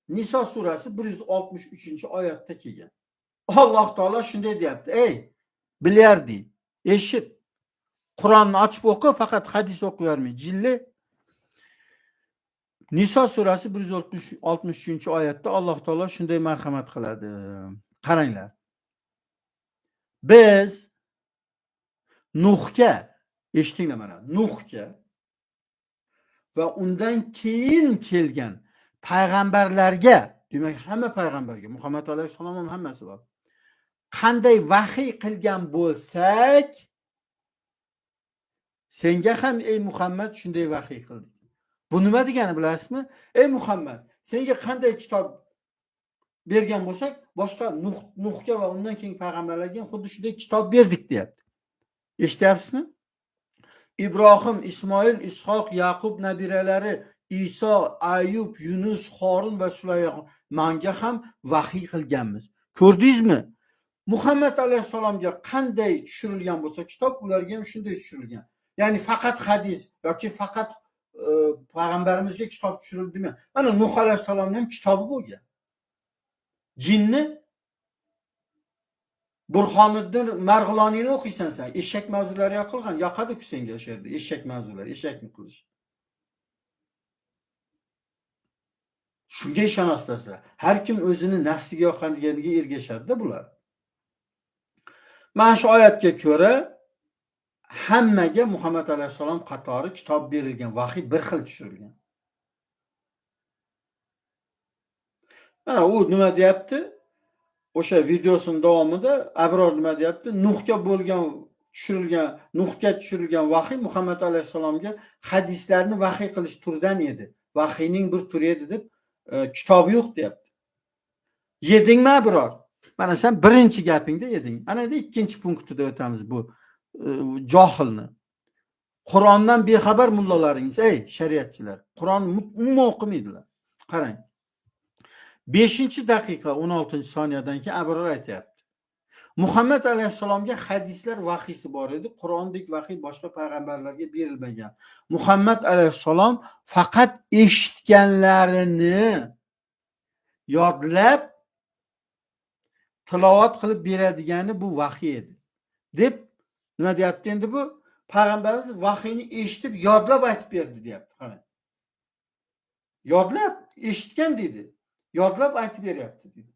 Niso surasi 163-oyatda kelgan. Alloh taolo shunday deyapti: "Ey bilyardi, eshit. Qur'onni ochib o'qi, faqat hadis o'qiyvermay, jilli." Niso surasi 163-oyatda Alloh taolo shunday marhamat qiladi. Qaranglar. Biz Nuhga, eshitinglar mana, Nuhga va undan keyin kelgan payg'ambarlarga, demak hamma payg'ambarga, Muhammad alayhissalom ham hammasi bor, qanday vahiy qilgan bo'lsak, senga ham ey Muhammad shunday vahiy qildik. Bu nima degani bilasizmi? Ey Muhammad, senga qanday kitob bergan bo'lsak, boshqa Nuhga va undan keyin payg'ambarlarga ham xuddi shunday kitob berdik deyapti. Eshityapsizmi? Ibrohim, Ismoil, Ishoq, Yaqub nabiralari, Iso, Ayub, Yunus, Xorun va Sulaymon manga ham vahiy qilganmiz. Ko'rdingizmi? Muhammad alayhissalomga qanday tushirilgan bo'lsa kitob, ularga ham shunday tushirilgan. Ya'ni faqat hadis yoki faqat payg'ambarimizga kitob tushirildi. Mana Nuh alayhissalomning ham kitobi bo'lgan. Jinni Burhoniddin Marg'iloniyni o'qiysan sen, eshak mavzulari yoqilgan, yoqadi-ku senga o'sha yerda eshak mavzulari, eshakni qilish. Shunga ishonasizlar. Har kim o'zini nafsiga yoqadiganiga ergashadi-da bular. Mana shu oyatga ko'ra hammaga Muhammad alayhissalom qatori kitob berilgan, vahiy bir xil tushirilgan. Mana u nima deyapti? O'sha videosining davomida Abror nima deyapti? Nuhga bo'lgan tushirilgan, Nuhga tushirilgan vahiy Muhammad alayhissalomga hadislarni vahiy qilish turidan edi. Vahiyning bir turi edi deb kitobi yo'q deyapti. Yedingmi Abror? Mana sen birinchi gapingda yeding. Ana endi ikkinchi punktida o'tamiz bu johilni. Qur'ondan bexabar mullalaringiz, ey shariatchilar, Qur'on umuman o'qimaydilar. Qarang. 5-daqiqa 16-soniyadan keyin Abror aytayapti. Muhammad alayhissalomga hadislar vahiysi bor edi. Qur'ondek vahiy boshqa payg'ambarlarga berilmagan. Muhammad alayhissalom faqat eshitganlarini yodlab tilovat qilib beradigani bu vahiy edi. Deb nima deyapti endi bu? Payg'ambarimiz vahiyni eshitib yodlab aytib berdi deyapti. Qarang. Yodlab eshitgan deydi. Yodlab aytib beryapti deydi.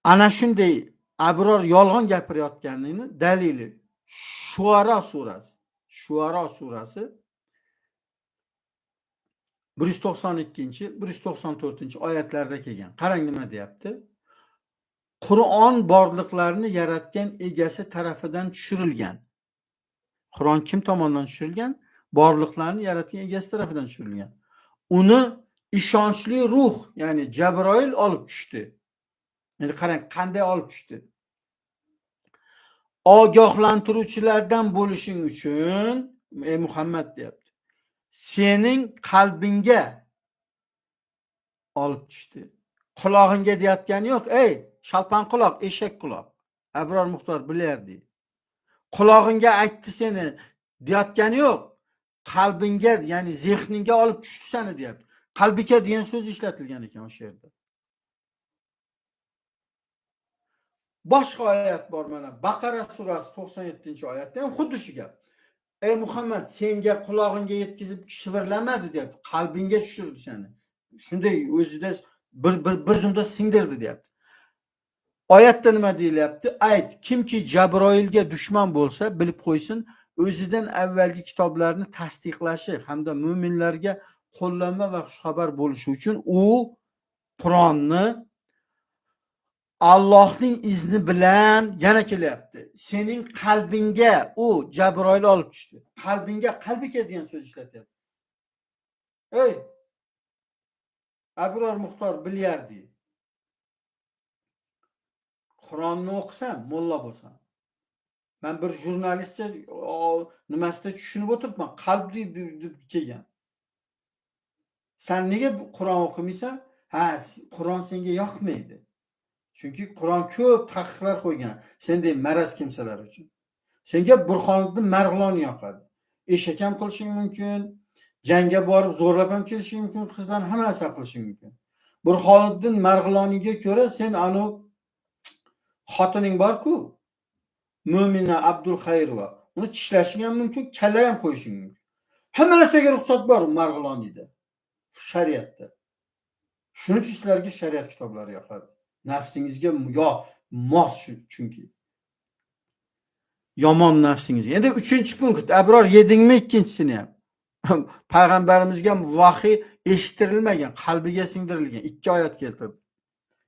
Ana shunday Abror yolg'on gapirayotganini dalili Shuara surasi. Shuara surasi 192, 194 oyatlarda kelgan. Qarang nima deyapti? Qur'on borliqlarni yaratgan egasi tarafidan tushirilgan. Qur'on kim tomonidan tushirilgan? Borliqlarni yaratgan egasi tarafidan tushirilgan. Uni ishonchli ruh, ya'ni Jabroil olib tushdi. Endi qarang, qanday olib tushdi? Ogohlantiruvchilardan bo'lishing uchun, ey Muhammad deyapti. Sening qalbingga olib tushdi. Qulog'ingga deyotgani yo'q, ey shalpan quloq, eshak quloq. Abror Muxtor bilardi. Qulog'ingga aytdi seni deyotgani yo'q. Qalbingga, ya'ni zehningga olib tushdi seni deyapti. Qalbika degan so'z ishlatilgan ekan o'sha yerda. Boshqa oyat bor mana Baqara surasi 97-oyatda ham xuddi shu gap. Ey Muhammad, senga qulog'ingga yetkazib shivirlamadi deyapti, qalbingga tushirdi seni. Shunday o'zida bir zumda singdirdi deyapti. Oyatda nima deyilyapti? Ayt, kimki Jabroilga dushman bo'lsa, bilib qo'ysin, o'zidan avvalgi kitoblarni tasdiqlashi hamda mo'minlarga qo'llanma va xushxabar bo'lishi uchun u Qur'onni Allohning izni bilan yana kelyapti. Sening qalbingga u Jabroil olib tushdi. Qalbingga, qalbika degan so'z ishlatyapti. Ey Abror Muxtor bilyardi. Qur'onni o'qisam, mulla bo'lsam. Men bir jurnalistcha nimasida tushunib o'tiribman, qalb deb kelgan. Sen nega Qur'on o'qimaysan? Ha, Qur'on senga yoqmaydi. Chunki Qur'on ko'p taqiqlar qo'ygan sendek maraz kimsalar uchun. Senga Burxoniddin Marg'ilon yoqadi. Eshak ham qilishing mumkin, jangga borib zo'rlab ham kelishing mumkin, qizdan hamma narsa qilishing mumkin. Burxoniddin Marg'iloniga ko'ra sen anu xotining bor-ku, Mo'mina Abdulxayrova, uni tishlashing ham mumkin, kalla ham qo'yishing mumkin. Hamma narsaga ruxsat bor Marg'ilonida, shariatda. Shuning uchun sizlarga shariat kitoblari yoqadi. Nafsingizga yo mos chunki. Yomon nafsingizga. Endi 3-punkt. Abror yedingmi ikkinchisini ham? Payg'ambarimizga vahiy eshittirilmagan, qalbiga singdirilgan. 2 oyat keltirdi.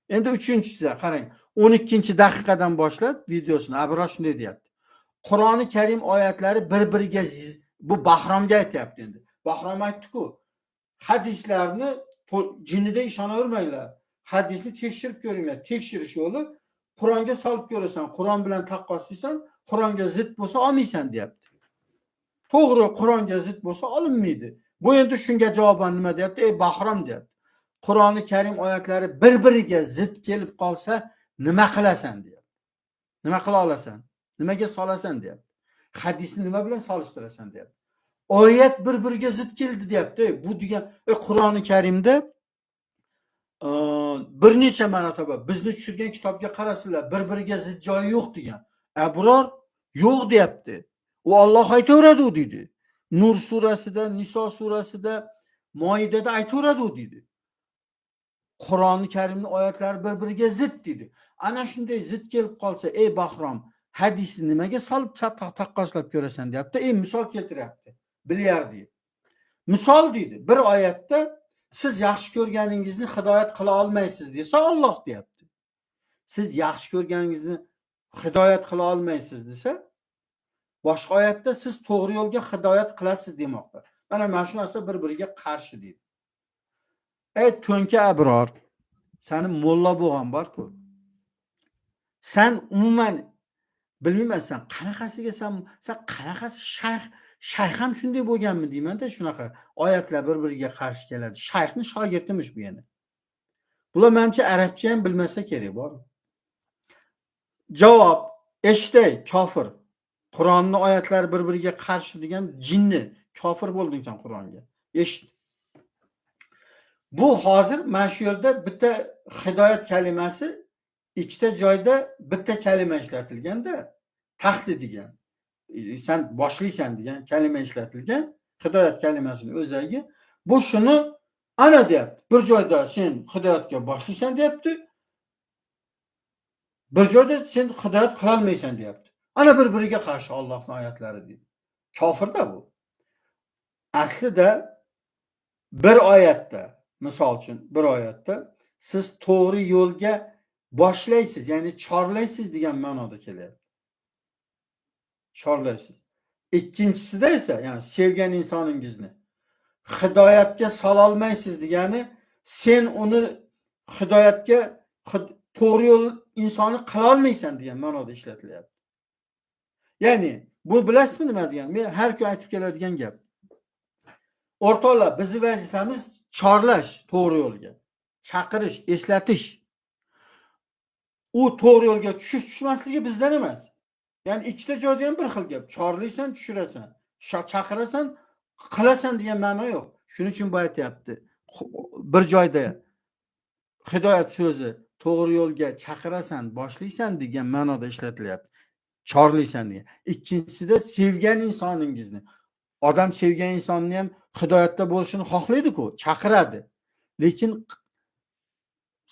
Endi 3-chisida qarang. 12-daqiqadan boshlab videosini Abror shunday deyapti. Qur'oni Karim oyatlari bir-biriga bu Bahromga aytayapti endi. Bahrom aytdi-ku, hadislarni jinnida ishonavermanglar. Hadisni tekshirib ko'ringlar. Tekshirish yo'li Qur'onga solib ko'rasan, Qur'on bilan taqqoslaysan, Qur'onga zid bo'lsa olmaysan deyapti. To'g'ri, Qur'onga zid bo'lsa olinmaydi. Bu endi shunga javoban nima deyapti? Ey Bahrom deyapti. Qur'oni Karim oyatlari bir-biriga zid kelib qolsa nima qilasan deyapti. Nima qila olasan? Nimaga solasan deyapti. Hadisni nima bilan solishtirasan deyapti. Oyat bir-biriga zid keldi deyapti. Bu degan Qur'oni Karimda bir necha marotaba bizni tushirgan kitobga qarasinlar, bir-biriga zid joyi yo'q degan. Abror yo'q deyapti. U Alloh aytaveradi u deydi. Nur surasida, Niso surasida, Moidada aytaveradi u deydi. Qur'oni Karimning oyatlari bir-biriga zid deydi. Ana shunday zid kelib qolsa, ey Bahrom, hadisni nimaga solib taqqoslab ko'rasan deyapti. Ey misol keltiryapti. Bilyardi. Misol deydi. Bir oyatda siz yaxshi ko'rganingizni hidoyat qila olmaysiz desa Alloh deyapti. Siz yaxshi ko'rganingizni hidoyat qila olmaysiz desa, boshqa oyatda siz to'g'ri yo'lga hidoyat qilasiz demoqda. Mana shu narsa bir-biriga qarshi deydi. Ey to'nka Abror, sani mo'lla bo'lgan bor-ku. Sen umuman bilmayman, sen qanaqasiga sen qanaqasi shayx ham shunday bo'lganmi deyman-da, shunaqa oyatlar bir-biriga qarshi keladi. Shayxni shogirdimish bu yana. Bular menimcha arabcha ham bilmasa kerak bor. Javob: eshitay kofir. Qur'onning oyatlari bir-biriga qarshi degan jinni, kofir bo'lding sen Qur'onga. Eshit. Bu hozir mana shu yerda bitta hidoyat kalimasi ikkita joyda bitta kalima ishlatilganda, taxti degan, sen boshlaysan degan kalima ishlatilgan, hidoyat kalimasini o'zagi. Bu shuni ana deyapti. Bir joyda sen hidoyatga boshlaysan deyapti. Bir joyda sen hidoyat qilolmaysan deyapti. Ana bir-biriga qarshi Allohning oyatlari deydi. Kofirda bu. Aslida bir oyatda, misol uchun bir oyatda siz to'g'ri yo'lga boshlaysiz, ya'ni chorlaysiz degan ma'noda kelyapti. Chorlaysiz. Ikkinchisida esa, ya'ni sevgan insoningizni hidoyatga sololmaysiz degani, sen uni hidoyatga to'g'ri yo'l insoni qilolmaysan degan ma'noda ishlatilyapti. Ya'ni bu bilasizmi nima degan? Men har kun aytib keladigan gap. O'rtoqlar, bizning vazifamiz chorlash to'g'ri yo'lga, chaqirish, eslatish. U to'g'ri yo'lga tushish tushmasligi bizdan emas. Ya'ni ikkita joyda ham bir xil gap. Chorlaysan, tushirasan, chaqirasan, qilasan degan ma'no yo'q. Shuning uchun bu aytyapti. Bir joyda hidoyat so'zi to'g'ri yo'lga chaqirasan, boshlaysan degan ma'noda ishlatilyapti. Chorlaysan degan. Ikkinchisida sevgan insoningizni, odam sevgan insonni ham hidoyatda bo'lishini xohlaydi-ku, chaqiradi. Lekin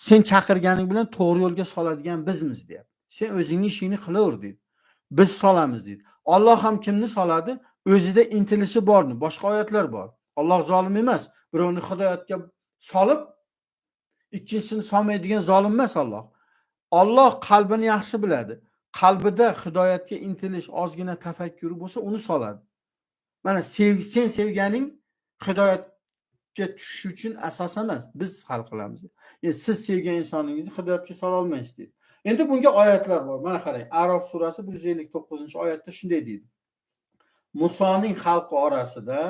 sen chaqirganing bilan to'g'ri yo'lga soladigan bizmiz deyapti. Sen o'zingning ishingni qilaver deydi. Biz solamiz deydi. Alloh ham kimni soladi? O'zida intilishi bormi? Boshqa oyatlar bor. Alloh zolim emas. Birovni hidoyatga solib, ikkinchisini solmaydigan zolim emas Alloh. Alloh qalbini yaxshi biladi. Qalbida hidoyatga intilish, ozgina tafakkuri bo'lsa, uni soladi. Mana sen sevganing hidoyatga tushish uchun asos emas. Biz hal qilamiz. Yani siz sevgan insoningizni hidoyatga sola olmaysiz deydi. Endi bunga oyatlar bor. Mana qarang, A'rof surasi 159-oyatda shunday deydi. Musoning xalqi orasida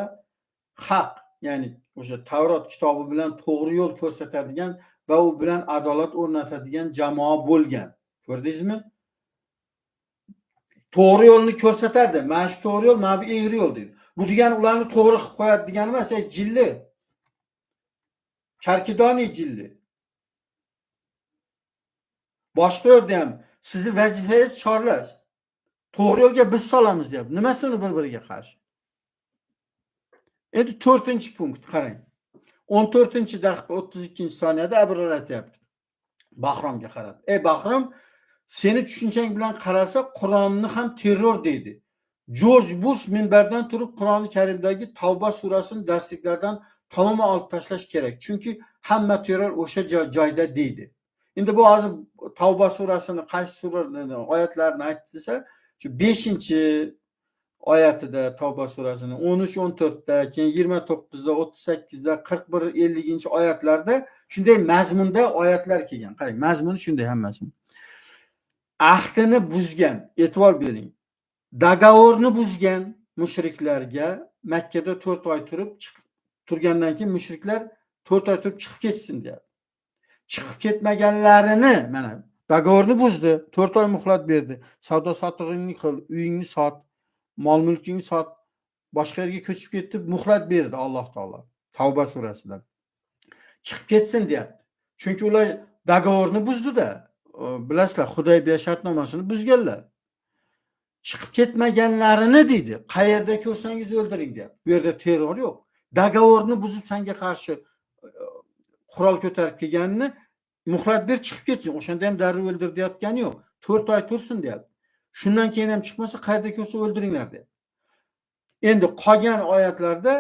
haq, ya'ni o'sha Tavrot kitobi bilan to'g'ri yo'l ko'rsatadigan va u bilan adolat o'rnatadigan jamoa bo'lgan. Ko'rdingizmi? To'g'ri yo'lni ko'rsatadi. Mana shu to'g'ri yo'l, mana bu egri yo'l deydi. Bu degani ularni to'g'ri qilib qo'yadi degani emas, ey jilli. Karkidoniy jilli. Boshqa yerda ham sizni vazifangiz chorlash. To'g'ri yo'lga biz solamiz deyapti. Nimasi uni bir-biriga qarshi? Endi 4-punkt qarang. 14-daqiqa 32-soniyada Abror aytyapti. Bahromga qarab. Ey Bahrom, seni tushunchang bilan qarasa Qur'onni ham terror deydi. George Bush minbardan turib Qur'oni Karimdagi Tavba surasini darsliklardan tamoman olib tashlash kerak. Chunki hamma terror o'sha joyda deydi. Endi bu hozir Tavba surasini qaysi sura oyatlarini aytdi desa, shu 5-oyatida Tavba surasini 13, 14da, keyin 29da, 38da, 41, 50-oyatlarda shunday mazmunda oyatlar kelgan. Qarang, mazmuni shunday hammasi. Ahdini buzgan, e'tibor bering. Dogovorni buzgan mushriklarga Makkada 4 oy turib chiqib turgandan keyin mushriklar 4 oy turib chiqib ketsin deyapti. Chiqib ketmaganlarini mana dogovorni buzdi, 4 oy muhlat berdi. Savdo sotig'ingni qil, uyingni sot, mol mulkingni sot, boshqa yerga ko'chib ketdi, muhlat berdi Alloh taolo Tavba surasida. Chiqib ketsin deyapti. Chunki ular dogovorni buzdi-da. Bilasizlar, Hudaybiya shartnomasini buzganlar. Chiqib ketmaganlarini deydi, qayerda ko'rsangiz o'ldiring deyapti. Bu yerda terror yo'q. Dogovorni buzib senga qarshi qurol ko'tarib kelganini muhlat ber, chiqib ketsin. O'shanda ham darrov o'ldir deyotgani yo'q. 4 oy tursin deyapti. Shundan keyin ham chiqmasa qayerda ko'rsa o'ldiringlar deyapti. Endi qolgan oyatlarda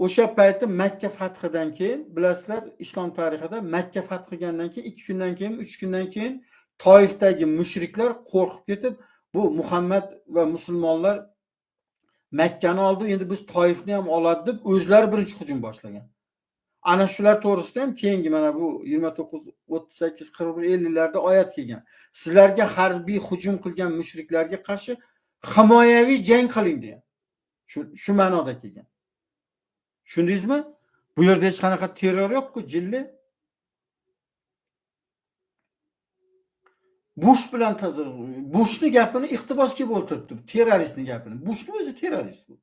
O'sha payti Makka fathidan keyin, bilasizlar, islom tarixida Makka fath qilgandan keyin 2 kundan keyin, 3 kundan keyin Toifdagi mushriklar qo'rqib ketib, bu Muhammad va musulmonlar Makkani oldi, endi biz Toifni ham oladi deb o'zlari birinchi hujum boshlagan. Ana shular to'g'risida ham keyingi mana bu 29, 38, 41, 50 larda oyat kelgan. Sizlarga harbiy hujum qilgan mushriklarga qarshi himoyaviy jang qiling degan. Shu ma'noda kelgan. Tushundingizmi? Bu yerda hech qanaqa terror yo'q-ku, jilli. Bush bilan Bushni gapini iqtibosga bo'ltiribdi, terroristning gapini. Bushni o'zi terrorist bu.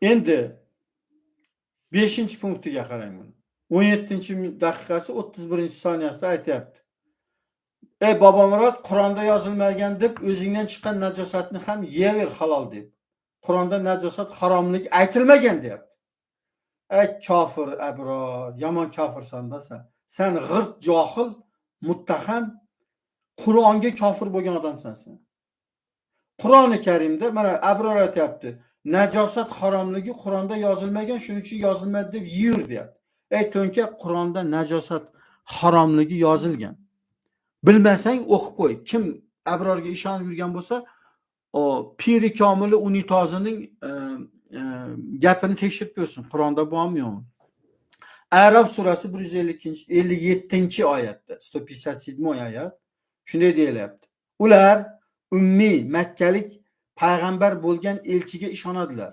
Endi 5-punktiga qarang buni. 17-daqiqasi 31-soniyasida aytyapti. Ey Bobomurod, Qur'onda yozilmagan deb o'zingdan chiqqan najosatni ham yeyaver halol deb. Qur'onda najosat haromligi aytilmagan deyapti. Ey kofir Abror, yomon kofirsan-da sen. Sen g'irt johil, muttaham, Qur'onga kofir bo'lgan odamsan sen. Qur'oni Karimda mana Abror aytyapti. Najosat haromligi Qur'onda yozilmagan, shuning uchun yozilmadi deb yeyur deyapti. Ey to'nka, Qur'onda najosat haromligi yozilgan. Bilmasang o'qib qo'y. Kim Abrorga ishonib yurgan bo'lsa, o piri komili unitozining gapini tekshirib ko'rsin. Qur'onda bormi yo'qmi? A'rof surasi 157-oyatda, 157 oyat shunday deyilyapti. Ular ummiy makkalik payg'ambar bo'lgan elchiga ishonadilar.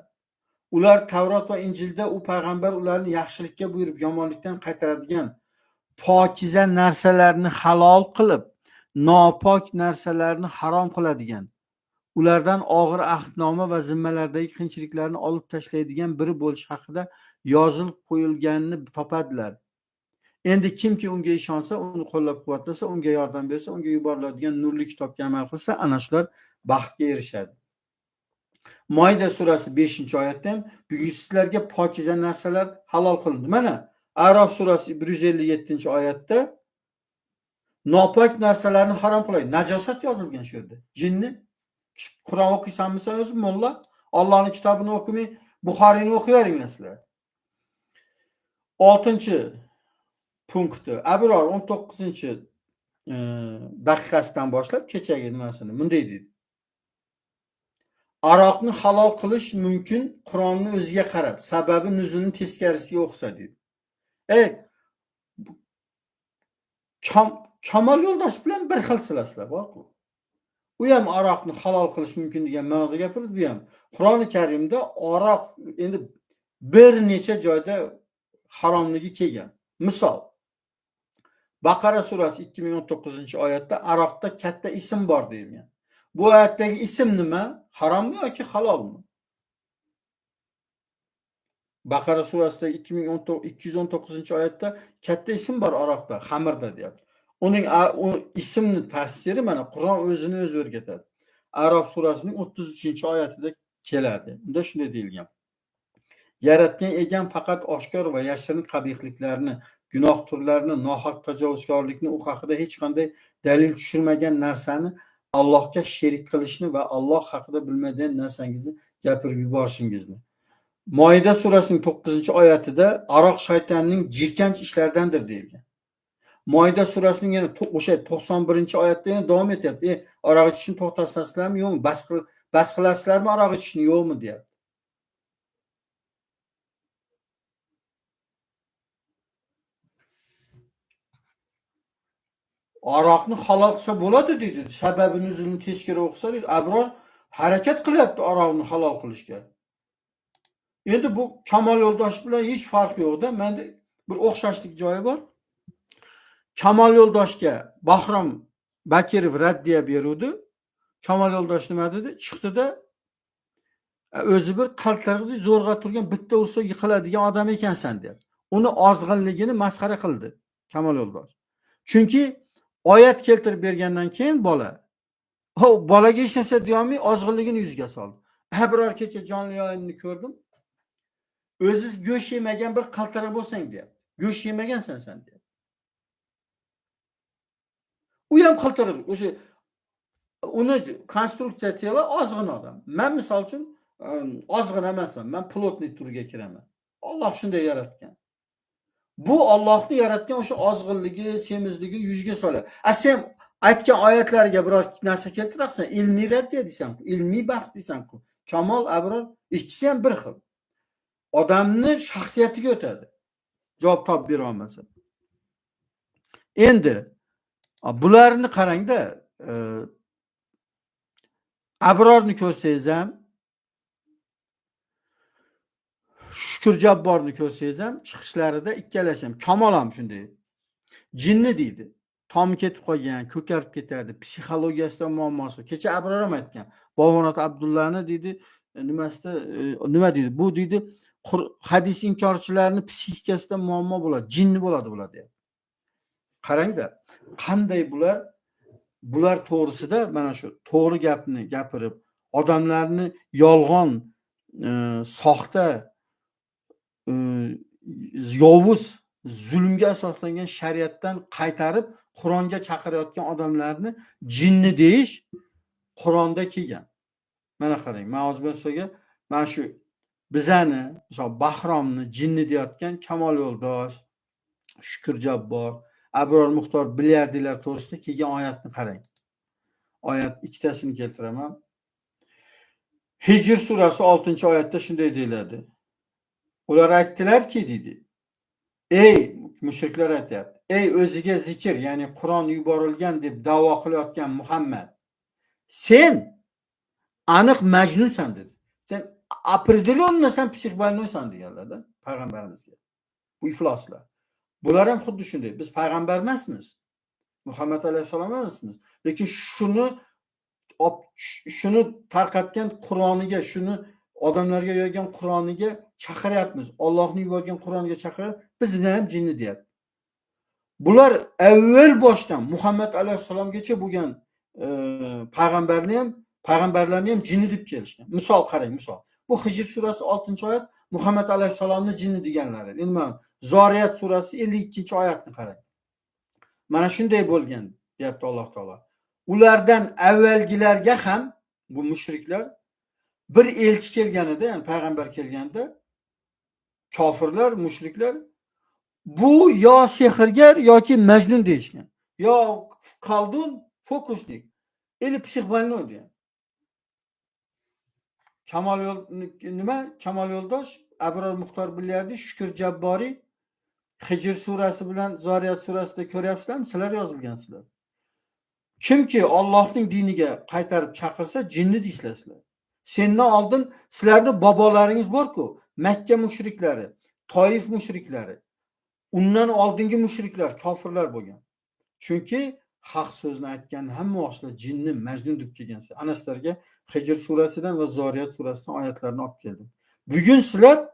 Ular Tavrot va Injilda u payg'ambar ularni yaxshilikka buyurib, yomonlikdan qaytaradigan pokiza narsalarni halol qilib, nopok narsalarni harom qiladigan, ulardan og'ir ahdnoma va zimmalardagi qiyinchiliklarni olib tashlaydigan biri bo'lish haqida yozilib qo'yilganini topadilar. Endi kimki unga ishonsa, uni qo'llab-quvvatlasa, unga yordam bersa, unga yuboriladigan nurli kitobga amal qilsa, ana shular baxtga erishadi. Moida surasi 5-oyatda ham bugun sizlarga pokiza narsalar halol qilindi. Mana A'rof surasi 157-oyatda nopok narsalarni harom qiladi. Najosat yozilgan shu yerda. Jinni Qur'on o'qiysanmi sen o'zi mulla? Allohning kitobini o'qimay, Buxoriyni o'qiveringlar sizlar. 6-punkti. Abror 19-daqiqasidan boshlab kechagi nimasini bunday deydi. Aroqni halol qilish mumkin Qur'onni o'ziga qarab, sababi nuzulni teskarisiga o'qsa deydi. Ey Kamol yo'ldosh bilan bir xil sizlar borku. U ham aroqni halol qilish mumkin degan ma'noda gapirdi, bu ham. Qur'oni Karimda aroq endi bir necha joyda haromligi kelgan. Misol Baqara surasi 2019-oyatda aroqda katta ism bor deyilgan. Bu oyatdagi ism nima? Harommi yoki halolmi? Baqara surasida 219-oyatda katta ism bor aroqda, xamirda deyapti. Uning ismni tafsiri mana Qur'on o'zini o'zi o'rgatadi. A'rof surasining 33-oyatida keladi. Unda shunday deyilgan. Yaratgan egam faqat oshkor va yashirin qabihliklarni, gunoh turlarini, nohaq tajovuzkorlikni, u haqida hech qanday dalil tushirmagan narsani, Allohga sherik qilishni va Alloh haqida bilmagan narsangizni gapirib yuborishingizni. Moida surasining 9-oyatida aroq shaytonning jirkanch ishlaridandir deyilgan. Moida surasining yana o'sha 91-oyatda yana davom etyapti. Aroq ichishni to'xtatasizlarmi, yo'qmi? Bas qilasizlarmi aroq ichishni, yo'qmi deyapti. Aroqni halol qilsa bo'ladi deydi. Sababi nuzulni teskari o'qisa deydi. Abror harakat qilyapti aroqni halol qilishga. Endi bu Kamol yo'ldosh bilan hech farq yo'q-da. Menda bir o'xshashlik joyi bor. Kamol yo'ldoshga Bahrom Bakirov raddiya beruvdi. Kamol yo'ldosh nima dedi? Chiqdi-da, o'zi bir qaltirg'i zo'rg'a turgan bitta ursa yiqiladigan odam ekansan deyapti. Uni ozg'inligini masxara qildi Kamol yo'ldosh. Chunki oyat keltirib bergandan keyin bola, bolaga hech narsa deyolmay ozg'inligini yuziga soldi. Biror kecha jonli yayinni ko'rdim. O'ziz go'sht yemagan bir qaltira bo'lsang deyapti. Go'sht yemagansan sen deyapti. U ham qaltiriq. O'sha Uni konstruksiya tela ozg'in odam. Men misol uchun ozg'in emasman. Men plotniy turga kiraman. Alloh shunday yaratgan. Bu Allohni yaratgan o'sha ozg'inligi, semizligi yuzga soladi. A sen aytgan oyatlariga biror narsa keltiraqsan, ilmiy raddiya deysan-ku, ilmiy bahs deysan-ku. Kamol, Abror ikkisi ham bir xil. Odamni shaxsiyatiga o'tadi. Javob topib bera olmasa. Endi bularni qarangda, Abrorni ko'rsangiz ham, Shukur Jabborni ko'rsangiz ham, chiqishlarida ikkalasi ham, Kamol ham shunday. Jinni deydi. Tomi ketib qolgan, ko'karib ketadi, psixologiyasida muammosi. Kecha Abror ham aytgan. Bobomurod Abdullani deydi, nimasida nima deydi? Bu deydi, hadis inkorchilarning psixikasida muammo bo'ladi, jinni bo'ladi bular deyapti. Qarangda, qanday bular to'g'risida mana shu to'g'ri gapni gapirib, odamlarni yolg'on, soxta, yovuz, zulmga asoslangan shariatdan qaytarib Qur'onga chaqirayotgan odamlarni jinni deyish Qur'onda kelgan. Mana qarang, men hozir sizga mana shu bizani, misol Bahromni jinni deyotgan Kamol Yo'ldosh, Shukur Jabbor, Abror Muxtor milliarderlar to'g'risida kelgan oyatni qarang. Oyat ikkitasini keltiraman. Hijr surasi 6-oyatda shunday deyiladi. Ular aytdilarki deydi. Ey mushriklar aytayapti. Ey o'ziga zikr, ya'ni Qur'on yuborilgan deb da'vo qilayotgan Muhammad, sen aniq majnunsan dedi. Sen определенно sen psixbolnoysan deganlar-da payg'ambarimizga. Bu ifloslar. Bular ham xuddi shunday. Biz payg'ambar emasmiz. Muhammad alayhissalom emasmiz. Lekin shuni tarqatgan Qur'oniga, shuni odamlarga yoygan Qur'oniga chaqiryapmiz. Allohning yuborgan Qur'oniga chaqirib, bizni ham jinni deyapti. Bular avval boshdan Muhammad alayhissalomgacha bo'lgan payg'ambarlarni ham jinni deb kelishgan. Misol qarang, misol. Bu Hijr surasi 6-oyat Muhammad alayhissalomni jinni deganlari. Endi mana Zoriyat surasi 52-oyatni qarang. Mana shunday bo'lgan deyapti Alloh taolo. Ulardan avvalgilarga ham bu mushriklar bir elchi kelganida, ya'ni payg'ambar kelganda kofirlar, mushriklar bu yo sehrgar yoki majnun deyishgan. Yo kaldun, fokusnik, или psixbolnoy degan. Kamol nima? Kamol Yo'ldosh, Abror Muxtor Bilyardi, Shukur Jabboriy Hijr surasi bilan Zoriyat surasida ko'ryapsizlarmi? Sizlar yozilgansizlar. Kimki Allohning diniga qaytarib chaqirsa, jinni deysizlar sizlar. Sendan oldin sizlarning bobolaringiz bor-ku, Makka mushriklari, Toif mushriklari, undan oldingi mushriklar, kofirlar bo'lgan. Chunki haq so'zni aytgan hamma vaqtlar jinni, majnun deb kelgansiz. Ana sizlarga Hijr surasidan va Zoriyat surasidan oyatlarni olib keldim. Bugun sizlar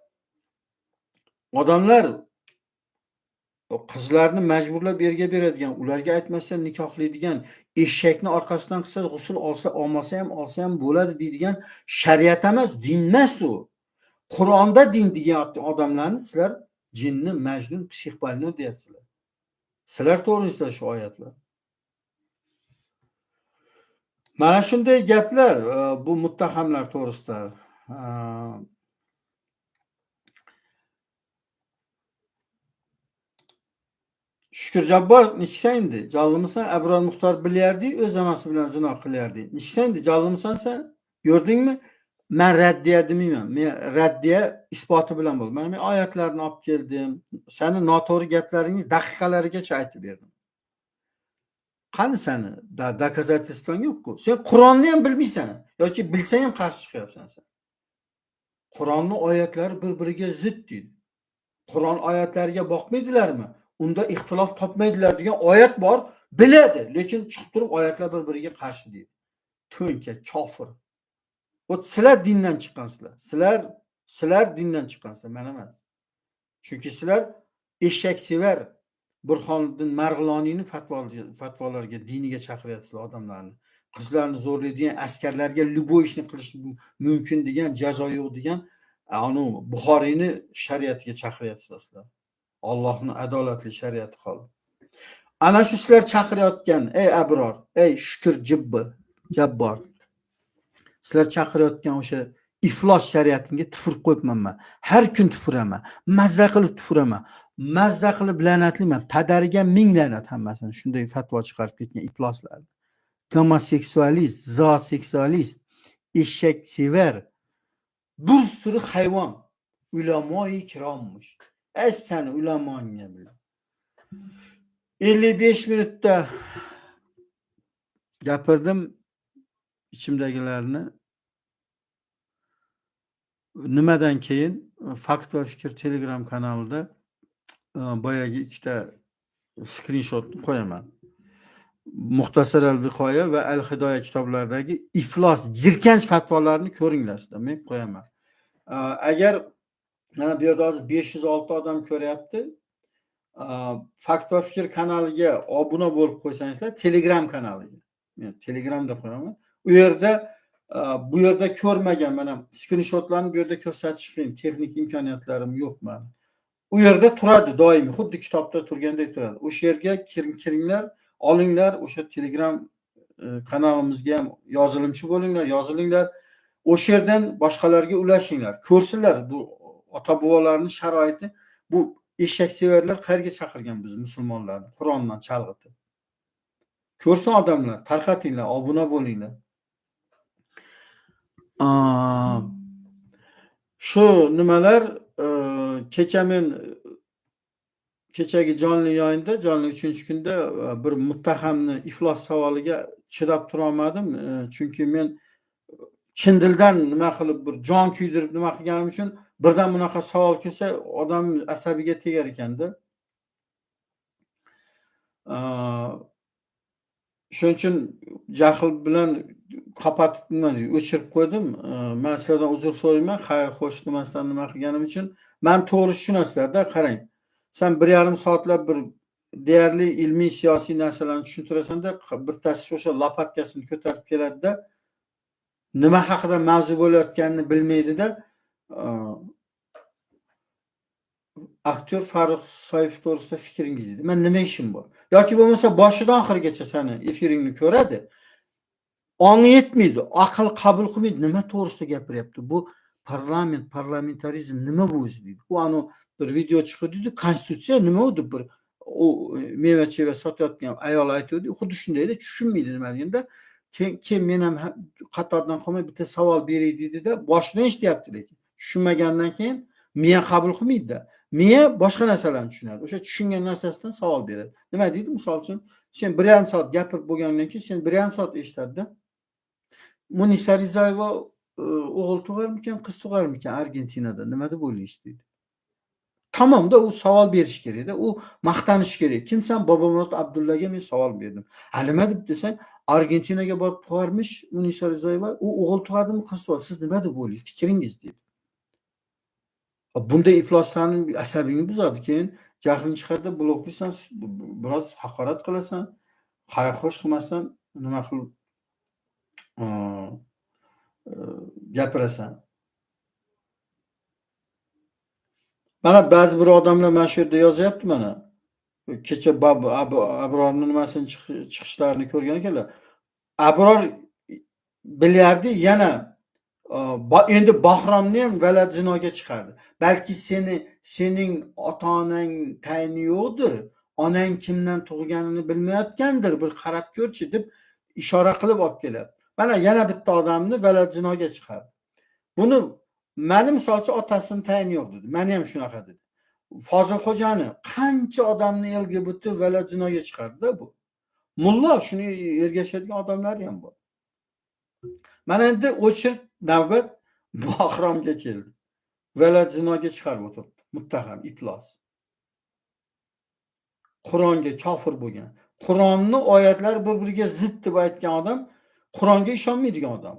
odamlar qizlarni majburlab erga beradigan, ularga aytmasa nikohlaydigan, eshakni orqasidan qilsa g'usl olsa, olmasa ham olsa ham bo'ladi deydigan shariat emas, din emas u. Qur'onda din degan odamlarni sizlar jinni, majnun, psixbolnoy deyapsizlar. Sizlar to'g'risida shu oyatlar. Mana shunday gaplar bu muttahamlar to'g'risida. Shukur Jabbor nechsan endi? Jonlimisan? Abror Muxtor bilyardi, o'z onasi bilan zino qilyardi. Nechsan endi? Jonlimisan sen? Ko'rdingmi? Men raddiya demayman. Men raddiya isboti bilan bo'ldi. Mana men oyatlarni olib keldim. Seni noto'g'ri gaplaringni daqiqalarigacha aytib berdim. Qani seni доказательствоң yo'q-ku. Sen Qur'onni ham bilmaysan yoki bilsang ham qarshi chiqyapsan sen. Qur'onni oyatlari bir-biriga zid deydi. Qur'on oyatlariga boqmaydilarmi? Unda ixtilof topmaydilar degan oyat bor, biladi, lekin chiqib turib oyatlar bir-biriga qarshi deydi. To'nka kofir. Вот sizlar dindan chiqqansizlar. Sizlar dindan chiqqansizlar, men emas. Chunki sizlar eshaksevar Burhoniddin Marg'iloniyni fatvolariga, diniga chaqiryapsizlar odamlarni. Qizlarni zo'rlaydigan askarlarga любой ishni qilish mumkin degan, jazo yo'q degan, anu Buxoriyni shariatiga chaqiryapsizlar sizlar. Allohning adolatli shariati qoldi. Ana shu sizlar chaqirayotgan, ey Abror, ey Shukur Jibbi, Jabbor, sizlar chaqirayotgan o'sha iflos shariatingga tupurib qo'yibman man. Har kun tupuraman, mazza qilib tupuraman, mazza qilib la'natlayman. Padariga ming la'nat hammasini shunday fatvo chiqarib ketgan ifloslar. Gomoseksualist, zooseksualist, eshaksevar, bir suri hayvon ulamoi kirommish. Ay sani ulamoingga bilan. 55 minutda gapirdim ichimdagilarni. Nimadan keyin Fakt va Fikr Telegram kanalida boyagi ikkita skrinshotni qo'yaman. Muxtasar al-Viqoya va Al-Hidoya kitoblaridagi iflos, jirkanch fatvolarni ko'ringlar, men qo'yaman. Agar mana bu yerda hozir 506 odam ko'ryapti. Fakt va Fikr kanaliga obuna bo'lib qo'ysangizlar, Telegram kanaliga. Men Telegramda qo'yaman. U yerda bu yerda ko'rmagan mana skrinshotlarni bu yerda ko'rsatish qiyin, texnik imkoniyatlarim yo'q mani. U yerda turadi doimiy, xuddi kitobda turgandek turadi. O'sha yerga kiringlar, olinglar, o'sha Telegram kanalimizga ham yozilimchi bo'linglar, yozilinglar. O'sha yerdan boshqalarga ulashinglar. Ko'rsinlar bu ota-bobolarning sharoiti, bu eshaksevarlar qayerga chaqirgan biz musulmonlarni Qur'ondan chalg'itib. Ko'rsin odamlar, tarqatinglar, obuna bo'linglar. Shu nimalar kecha men kechagi jonli yayinda, jonli 3-kunda bir muttahamni iflos savoliga chidab tura olmadim, chunki men chin dildan nima qilib bir jon kuydirib nima qilganim uchun birdan bunaqa savol kelsa odam asabiga tegar ekanda. Shuning uchun jahl bilan qopatib nima o'chirib qo'ydim. Men sizlardan uzr so'rayman, xayr xo'sh demasdan nima qilganim uchun. Men to'g'ri tushunasizlarda, qarang. Sen 1,5 soatlab bir deyarli ilmiy siyosiy narsalarni tushuntirasanda, bittasi o'sha lopatkasini ko'tarib keladida, nima haqida mavzu bo'layotganini bilmaydida. Aktyor Farruh Soipov to'g'risida fikringiz deydi. Men nima ishim bor? Yoki bo'lmasa boshidan oxirigacha seni efiringni ko'radi. Ongi yetmaydi, aql qabul qilmaydi. Nima to'g'risida gapiryapti? Bu parlament, parlamentarizm nima bu o'zi deydi. U anu bir video chiqdi deydi, konstitutsiya nima u deb bir u meva-cheva sotayotgan ayol aytdi, xuddi shundayda tushunmaydi nimaligini. Keyin men ham qatordan qolmay bitta savol beray deydida, boshidan eshityapti lekin. Tushunmagandan keyin miya qabul qilmaydi-da. Miya boshqa narsalarni tushunadi. O'sha tushungan narsasidan savol beradi. Nima deydi? Misol uchun, sen 1,5 soat gapirib bo'lgandan keyin sen 1,5 soat eshitadida. Munisa Rizayeva o'g'il tug'armikan, qiz tug'armikan Argentinada? Nima deb o'ylaysiz deydi. Tamomda u savol berish kerakda, u maqtanish kerak. Kimsan? Bobomurod Abdullaga men savol berdim. Ha, nima deb desang, Argentinaga borib tug'armish Munisa Rizayeva, u o'g'il tug'adimi, qiz tug'adi? Siz nima deb o'ylaysiz? Fikringiz deydi. Bunday ifloslarning asabingni buzadi. Keyin jahling chiqadi, bloklaysan, biroz haqorat qilasan, xayr xo'sh qilmasdan nima qilib gapirasan. Mana ba'zi bir odamlar mana shu yerda yozyapti mana. Kecha Abrorning nimasini chiqishlarini ko'rgan ekanlar. Abror bilyardi yana endi Bahromni ham valad zinoga chiqardi. Balki sening ota-onang tayini yo'qdir, onang kimdan tug'ganini bilmayotgandir, bir qarab ko'rchi deb ishora qilib olib kelyapti. Mana yana bitta odamni valad zinoga chiqardi. Buni meni misol uchun otasini tayini yo'q dedi. Meni ham shunaqa dedi. Fozilxo'jani qancha odamni LGBT valad zinoga chiqardi-da bu. Mulla shuni ergashadigan odamlar ham bor. Mana endi o'chir navbat Bahromga keldi. Valad zinoga chiqarib o'tiribdi. Muttaham, iflos. Qur'onga kofir bo'lgan. Qur'onni oyatlari bir-biriga zid deb aytgan odam Qur'onga ishonmaydigan odam.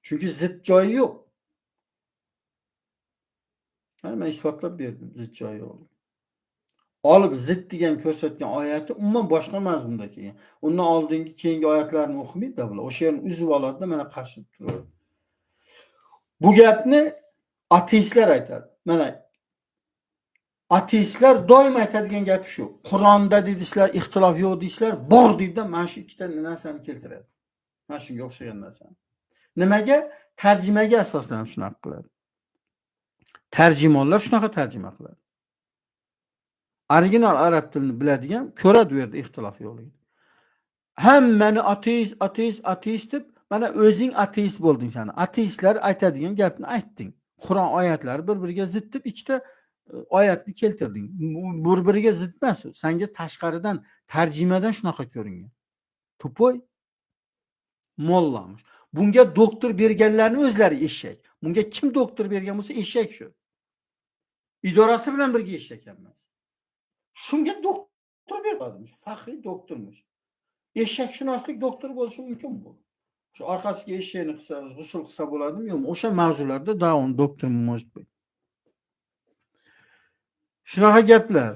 Chunki zid joyi yo'q. Mana men isbotlab berdim, zid joyi yo'q. Olib zid degan ko'rsatgan oyati umuman boshqa mazmunda kelgan. Undan oldingi keyingi oyatlarni o'qimaydi-da bular. O'sha yerni uzib oladi-da, mana qarshi turadi. Bu gapni ateistlar aytadi. Mana ateistlar doim aytadigan gapi shu. Qur'onda deysizlar, ixtilof yo'q deysizlar, bor deydi-da, mana shu ikkita narsani keltiradi. Mana shunga o'xshagan narsani. Nimaga? Tarjimaga asoslanib shunaqa qiladi. Tarjimonlar shunaqa tarjima qiladi. Original arab tilini biladigan ko'radi u yerda ixtilof yo'qligini. Hammani ateist, ateist, ateist deb mana o'zing ateist bo'lding sani. Ateistlar aytadigan gapni aytding. Qur'on oyatlari bir-biriga zid deb ikkita oyatni keltirding. Bir-biriga zid emas. Senga tashqaridan, tarjimadan shunaqa ko'ringan. Tupoy mollamish. Bunga doktor berganlarni o'zlari eshak. Bunga kim doktor bergan bo'lsa eshak shu. Idorasi bilan birga eshak emas. Shunga doktor bermadimish, faxriy doktormish. Eshakshunoslik doktori bo'lishi mumkin bu. Shu orqasiga eshakni qilsa, g'usl qilsa bo'ladimi yo'qmi? O'sha mavzularda da он doktor может быть. Shunaqa gaplar.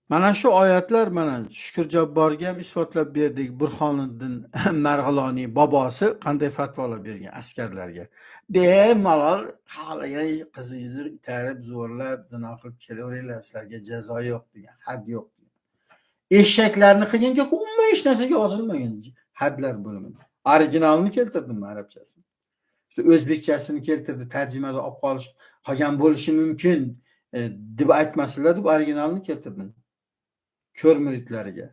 Mana shu oyatlar mana Shukur Jabborga ham isbotlab berdik. Burhoniddin Marg'iloniy bobosi qanday fatvolar bergan askarlarga. Bemalol xohlagan qizingizni itarib, zo'rlab, zino qilib kelaveringlar, sizlarga jazo yo'q degan, had yo'q degan. Eshaklarni qilganga umuman hech narsaga yozilmagan hadlar bo'limida. Originalini keltirdim arabchasini. İşte o'zbekchasini keltirdi, tarjimada olib qolish qolgan bo'lishi mumkin deb aytmasinlar deb originalini keltirdim. Ko'r muridlariga.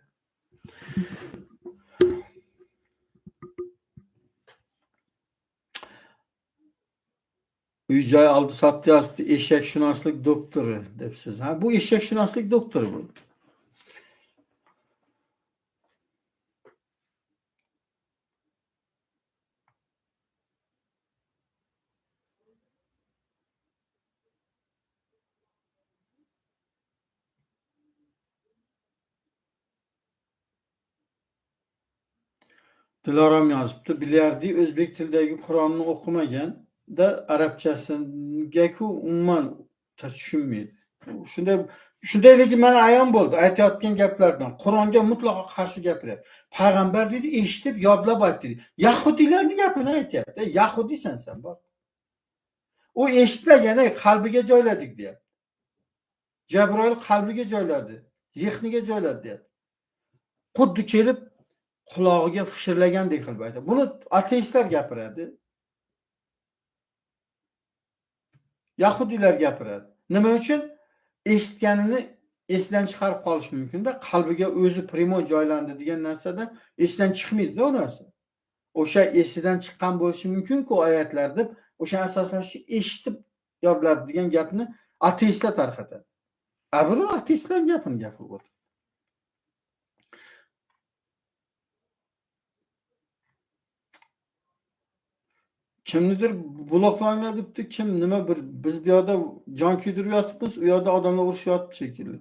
Uy joy oldi sotdi yozibdi, eshakshunoslik doktori debsiz. Ha, bu eshakshunoslik doktori bu. Dilorom yozibdi, bilyardi o'zbek tilidagi Qur'onni o'qimaganda arabchasiga-ku umuman tushunmaydi. Shundayligi mana ayon bo'ldi aytayotgan gaplardan. Qur'onga mutlaqo qarshi gapiryapti. Payg'ambar deydi, eshitib yodlab ayt deydi. Yahudiylarning gapini aytyapti. Yahudiysan sen bor. U eshitmagan, qalbiga joyladik deyapti. Jabroil qalbiga joyladi, zehniga joyladi deyapti. Xuddi kelib qulog'iga fishirlagandek qilib aytadi. Buni ateistlar gapiradi. Yahudiylar gapiradi. Nima uchun? Eshitganini esidan chiqarib qolish mumkin-da, qalbiga o'zi primoy joylandi degan narsada esidan chiqmaydi-da u narsa. O'sha esidan chiqqan bo'lishi mumkin-ku oyatlar deb, o'sha asoslashni eshitib yodladi degan gapni ateistlar tarqatadi. Abror ateistlar gapini gapirib o'tiradi. Kimnidir bloklanglar debdi, kim nima bir biz bu yoqda jon kuydirib yotibmiz, u yoqda odamlar urushyapti shekilli.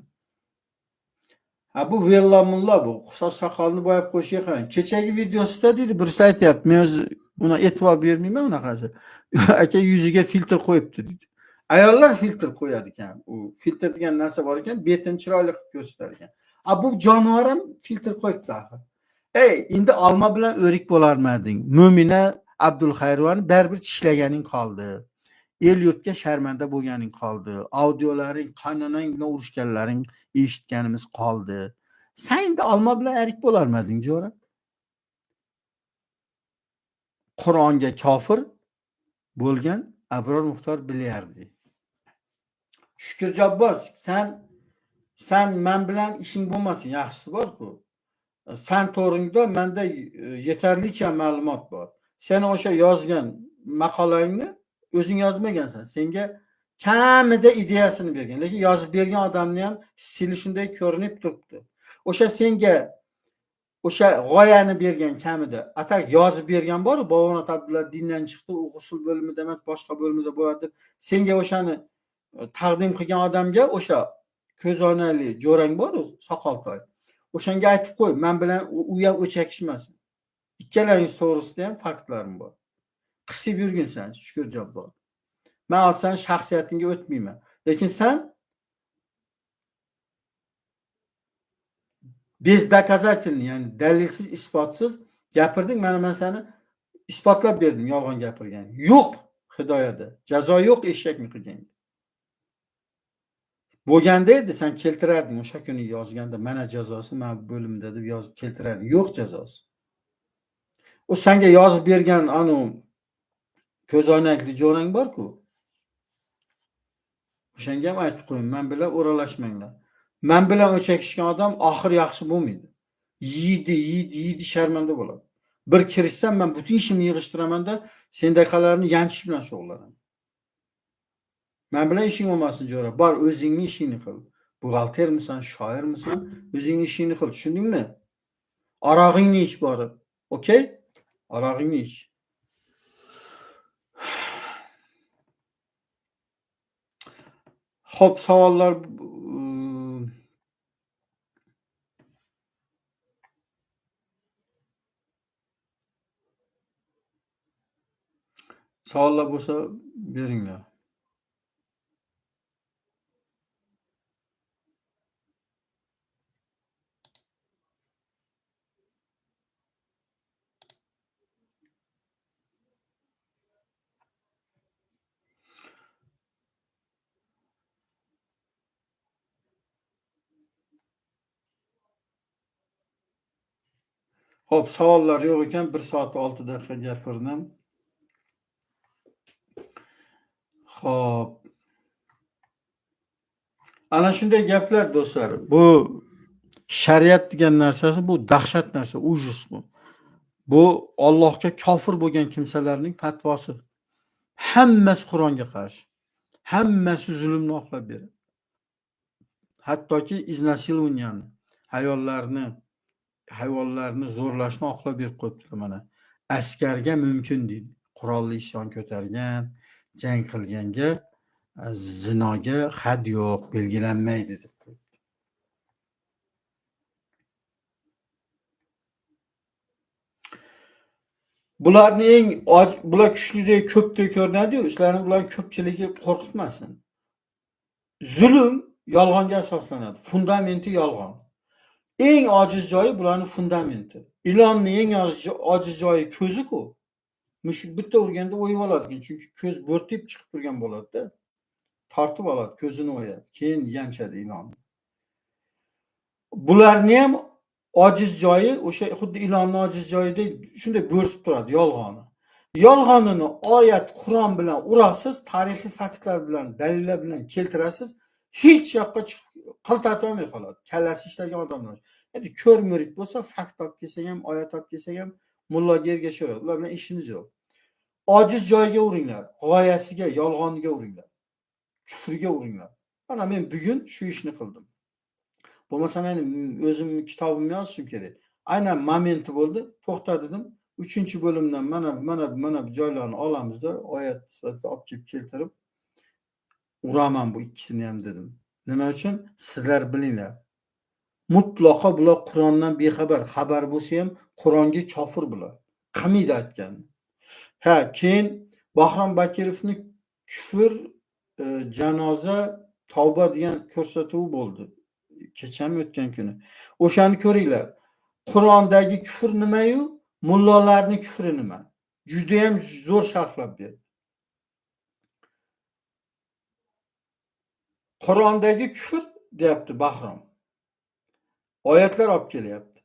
Ha, bu Vella mulla bu. Soch soqolini bo'yab qo'yishiga qarang. Kechagi videosida deydi, birisi aytyapti, men o'zi uni e'tibor bermayman unaqasi. Aka yuziga filtr qo'yibdi deydi. Ayollar filtr qo'yadi ekan. U filtr degan narsa bor ekan, betini chiroyli qilib ko'rsatar ekan. A bu jonivor ham filtr qo'yibdi axir. Ey, endi olma bilan o'rik bo'larmading. Mo'mina Abdulxayrovani baribir tishlaganing qoldi. El yurtga sharmanda bo'lganing qoldi. Audiolaring, qaynonang bilan urushganlaring eshitganimiz qoldi. Sen endi olma bilan erik bo'larmading, jo'ra? Qur'onga kofir bo'lgan Abror Muxtor bilyardi. Shukur Jabbor, sen men bilan ishing bo'lmasin, yaxshisi bor-ku. Sen to'g'ringda menda yetarlicha ma'lumot bor. Sen o'sha yozgan maqolangni o'zing yozmagansan. Senga kamida ideyasini bergan, lekin yozib bergan odamni ham stili shunday ko'rinib turibdi. O'sha senga o'sha g'oyani bergan kamida, atak yozib bergan bor, Bobomurod Abdulla dindan chiqdi, u g'usl bo'limida emas, boshqa bo'limida bo'ladi deb senga o'shani taqdim qilgan odamga o'sha ko'zoynakli jo'rang bor, soqoltoy. O'shanga aytib qo'y, men bilan u ham o'chakishmasin. Ikkalangiz to'g'risida ham faktlarim bor. Qisib yurginsan, Shukur Jabbor. Men sen shaxsiyatingga o'tmayman. Lekin sen бездоказательный, ya'ni dalilsiz, isbotsiz gapirding. Mana men seni isbotlab berdim yolg'on gapirgan. Yo'q hidoyada. Jazo yo'q eshakni qilganga. Bo'lganda edi sen keltirarding o'sha kuni yozganda mana jazosi mana bu bo'limda deb yozib keltirarding. Yo'q jazosi. U senga yozib bergan anu ko'zoynakli jo'rang bor-ku. O'shanga ham aytib qo'ying, men bilan o'ralashmanglar. Men bilan o'chakishgan odam oxir yaxshi bo'lmaydi. Yeydi, yeydi, yeydi, sharmanda bo'ladi. Bir kirishsam men butun ishimni yig'ishtiraman-da, sendaqalarni yanchish bilan shug'ullanaman. Men bilan ishing bo'lmasin jo'ra. Bor, o'zingni ishingni qil. Buxgaltermisan, shoirmisan, o'zingni ishingni qil, tushundingmi? Arog'ingni ich borib. Okey? Arog'ingni ich. Xo'p, savollar savollar bo'lsa beringlar. Xo'p, savollar yo'q ekan. 1 soat 6 daqiqa gapirdim. Xo'p. Ana shunday gaplar do'stlar. Bu shariat degan narsasi bu dahshat narsa, ujus bu. Bu Allohga kofir bo'lgan kimsalarning fatvosi. Hammasi Qur'onga qarshi. Hammasi zulmni oqlab beradi. Hattoki iznasilovniyani, ayollarni, hayvonlarni zo'rlashni oqlab berib qo'yibdilar mana. Askarga mumkin deydi. Qurolli isyon ko'targan, jang qilganga zinoga had yo'q, belgilanmaydi deb qo'yibdi. Bularni eng bular kuchlidek ko'pdek ko'rinadi-yu, sizlarni ular ko'pchiligi qo'rqitmasin. Zulm yolg'onga asoslanadi. Fundamenti yolg'on. Eng ojiz joyi bularning fundamenti. Ilonning eng ojiz joyi ko'zi-ku. Mushuk bitta urganda o'yib oladi, chunki ko'z bo'rtib chiqib turgan bo'ladi-da. Tortib oladi, ko'zini o'yadi, keyin yanchadi ilonni. Bularni ham ojiz joyi o'sha xuddi ilonning ojiz joyidek shunday bo'rtib turadi yolg'oni. Yolg'onini oyat, Qur'on bilan urasiz, tarixiy faktlar bilan, dalillar bilan keltirasiz, hech yoqqa chiqib qiltata olmay qoladi. Kallasi ishlagan odamlar. Endi ko'r murid bo'lsa, fakt olib kelsang ham, oyat olib kelsang ham mullaga ergashaveradi. Ular bilan ishimiz yo'q. Ojiz joyga uringlar, g'oyasiga, yolg'oniga uringlar. Kufrga uringlar. Mana men bugun shu ishni qildim. Bo'lmasa men o'zimning kitobimni yozishim kerak. Aynan momenti bo'ldi, to'xta dedim. 3-bo'limdan mana bu joylarni olamizda oyat sifatida olib kelib keltirib uraman bu ikkisini ham dedim. Nima uchun? Sizlar bilinglar. Mutlaqo bular Qur'ondan bexabar, xabar bo'lsa ham Qur'onga kofir bular. Qilmaydi aytganini. Ha, keyin Bahrom Bakirovning kufr, janoza, tavba degan ko'rsatuvi bo'ldi. Kechami o'tgan kuni. O'shani ko'ringlar. Qur'ondagi kufr nima-yu, mullolarning kufri nima? Juda ham zo'r sharhlab berdi. Qur'ondagi kufr deyapti Bahrom. Oyatlar olib kelyapti.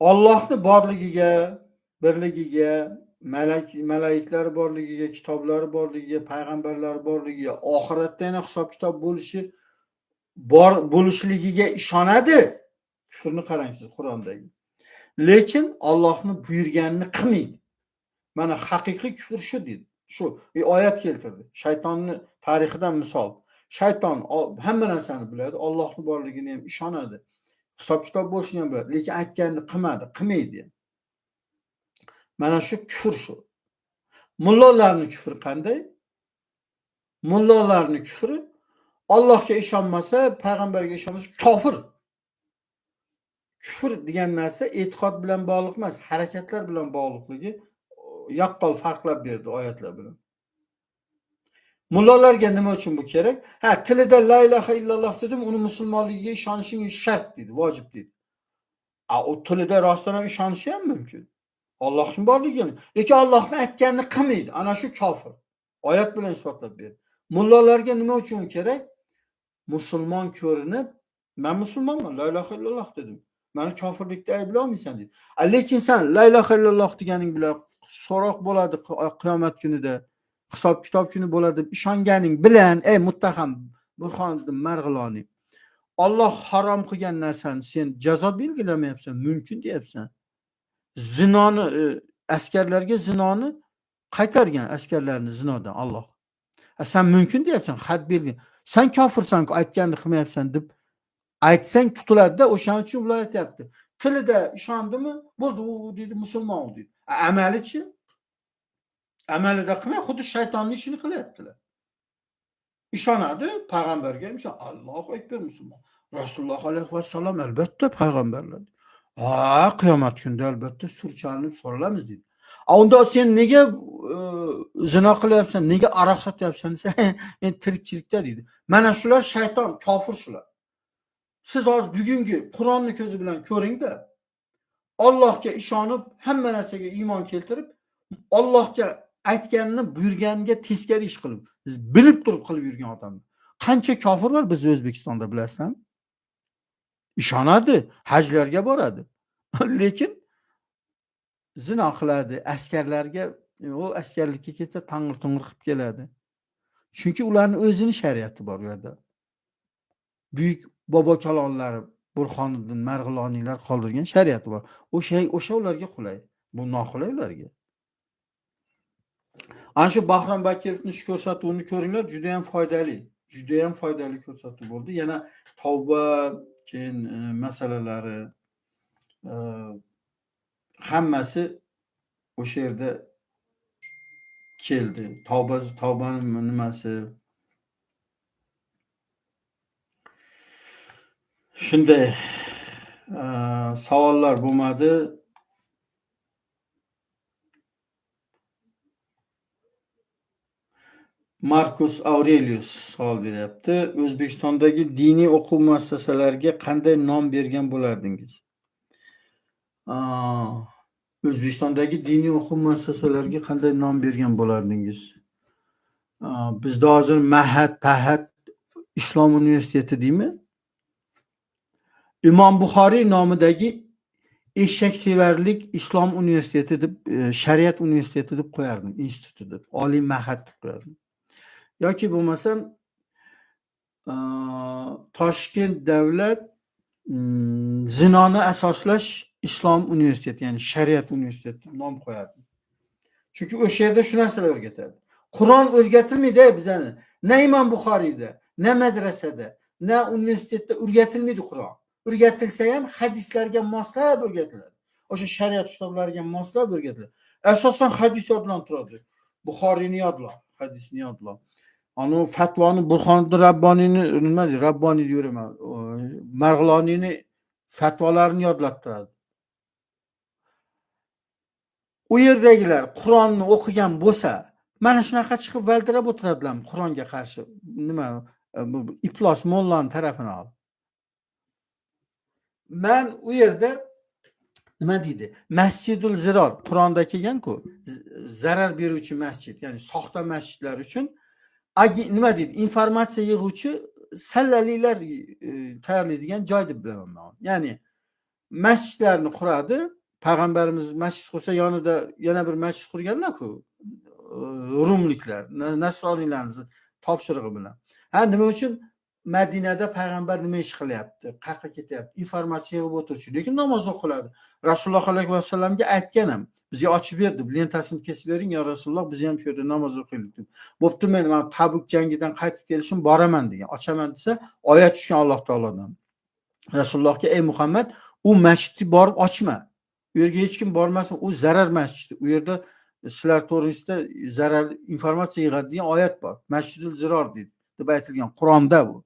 Allohning borligiga, birligiga, malaiklar borligiga, kitoblari borligiga, payg'ambarlar borligiga, oxiratda yana hisob-kitob bo'lishi bor bo'lishligiga ishonadi. Kufrni qarang siz Qur'ondagi. Lekin Allohning buyurganini qilmaydi. Mana haqiqiy kufr shu deydi. Shu oyat keltirdi. Shaytonni tarixidan misol. Shayton hamma narsani biladi, Allohning borligini ham ishonadi. Hisob-kitob bo'lishini ham biladi, lekin aytganini qilmadi, qilmaydi. Mana shu kufr shu. Mullolarning kufri qanday? Mullolarning kufri Allohga ishonmasa, payg'ambarga ishonmasa kofir. Kufr degan narsa e'tiqod bilan bog'liq emas, harakatlar bilan bog'liqligi yaqqol farqlab berdi oyatlar bilan. Mullolarga nima uchun bu kerak? Ha, tilida la ilaha illalloh dedim, uni musulmonligiga ishonishing shart deydi, vojib deydi. A, u tilida rostdan ham ishonishi ham mumkin. Allohning borligini, lekin Allohning aytganini qilmaydi. Ana shu kofir. Oyat bilan isbotlab berdi. Mullalarga nima uchun kerak? Musulmon ko'rinib, men musulmonman, la ilaha illalloh dedim. Meni kofirlikda ayblolmaysan deydi. Lekin sen la ilaha illalloh deganing bilan so'roq bo'ladi qiyomat kunida, hisob kitob kuni bo'ladi deb ishonganing bilan, ey muttaham Burhoniddin Marg'iloniy, Alloh harom qilgan narsani sen jazo belgilamayapsan, mumkin deyapsan. Zinoni askarlarga zinoni qaytargan, askarlarni zinodan Alloh. Sen mumkin deyapsan, had belgi. Sen kofirsan-ku, aytganini qilmayapsan deb aytsang tutiladi-da, o'shaning uchun ular aytyapti. Tilida ishondimi? Bo'ldi, u deydi, musulmon u deydi. Amalichi? Amalida qilmay, xuddi shaytonning ishini qilyaptilar. Ishonadi payg'ambarga, misol Allohu akbar musulmon. Rasululloh alayhi vasallam albatta payg'ambarlar. Ha, qiyomat kunida albatta surchalinib so'ralamiz deydi. Unda sen nega zino qilyapsan, nega aroq sotyapsan desa, men tirikchilikda deydi. Mana shular shayton, kofir shular. Siz hozir bugungi Qur'onni ko'zi bilan ko'ringda, Allohga ishonib, hamma narsaga iymon keltirib, Allohga aytganini, buyurganiga teskari ish qilib, bilib turib qilib yurgan odamlar. Qancha kofir bor biz O'zbekistonda, bilasizmi? Ishonadi, hajlarga boradi. Lekin zino qiladi, askarlarga, u askarlikka ketsa tang'ir-tung'ir qilib keladi. Chunki ularning o'zini shariati bor u yerda. Buyuk bobo kalonlari Burhoniddin Marg'iloniylar qoldirgan shariati bor. O'sha ularga qulay. Bu noqulay ularga. Ana shu Bahrom Bakirovning shu ko'rsatuvini ko'ringlar, juda ham foydali. Juda ham foydali ko'rsatuv bo'ldi. Yana tavba, keyin masalalari hammasi o'sha yerda keldi. Tavba, tavbaning nimasi? Shunday savollar bo'lmadi. Marcus Aurelius savol beryapti. O'zbekistondagi diniy o'quv muassasalariga qanday nom bergan bo'lardingiz? O'zbekistondagi diniy o'quv muassasalariga qanday nom bergan bo'lardingiz? Bizda hozir Mahat, Tahat Islom universiteti deymi? Imom Buxoriy nomidagi eshaksevarlik Islom universiteti deb, shariat universiteti deb qo'yardim, instituti deb, Oliy Mahat deb qo'yardim. Yoki bo'lmasam Toshkent davlat zinoni asoslash Islom universiteti, ya'ni shariat universiteti deb nom qo'yardim. Chunki o'sha yerda shu narsalar o'rgatadi. Qur'on o'rgatilmaydi bizani. Na Imom Buxoriyda, na madrasada, na universitetda o'rgatilmaydi Qur'on. O'rgatilsa ham hadislarga moslab o'rgatiladi. O'sha shariat kitoblariga moslab o'rgatiladi. Asosan hadis yodlanib turadi. Buxoriyni yodla, hadisni yodla. Anu fatvoni Burhoniddin Rabboniyni nima deydi? Rabboniy deyveraman. Marg'iloniyni fatvolarini yodlab turadi. U yerdagilar Qur'onni o'qigan bo'lsa, mana shunaqa chiqib valdirab o'tiradilarmi Qur'onga qarshi? Nima bu iflos mollani tarafini olib. Men u yerda nima deydi? Masjidul Ziror Qur'onda kelgan-ku, zarar beruvchi masjid, ya'ni soxta masjidlar uchun nima deydi? Informatsiya yig'uvchi sallaliklar tayyorlaydigan joy deb bilaman men. Ya'ni masjidlarni quradi, payg'ambarimiz masjid qursa yonida yana bir masjid qurganlar-ku, Rumliklar, nasroniylarning topshirig'i bilan. Ha, nima uchun Madinada payg'ambar nima ish qilyapti, qayerga ketyapti, informatsiya yig'ib o'tiruvchi, lekin namoz o'qiladi. Rasululloh alayhi vasallamga aytgan ham, bizga ochib berdi, lentasini kesib bering ya Rasululloh, biz ham shu yerda namoz o'qiylik deb. Bo'pti, men mana Tabuk jangidan qaytib kelishim boraman degan, ochaman desa, oyat tushgan Alloh taolodan. Rasulullohga: "Ey Muhammad, u masjidni borib ochma. U yerga hech kim bormasin, u zarar masjidi. U yerda sizlar to'g'risida zarar informatsiya yig'adi" degan oyat bor. Masjidul Ziror deydi, deb aytilgan Qur'onda bu.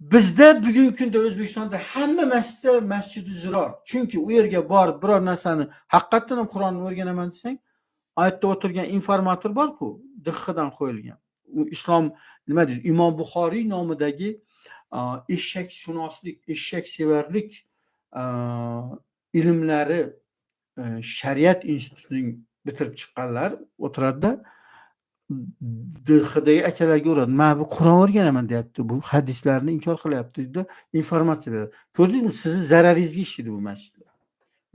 Bizda bugungi kunda O'zbekistonda hamma masjidlar masjidi ziror. Chunki u yerga borib biror narsani haqiqatdan ham Qur'onni o'rganaman desang, oyatda o'tirgan informator bor-ku, dixxidan qo'yilgan. U islom nima deydi? Imom Buxoriy nomidagi eshakshunoslik, eshaksevarlik ilmlari shariat institutining bitirib chiqqanlar o'tiradida DXdagi akalarga uradi. Men bu Qur'on o'rganaman deyapti, bu hadislarni inkor qilyapti deb informatsiya beradi. Ko'rdingizmi, sizni zararingizga ishlaydi bu masjidlar.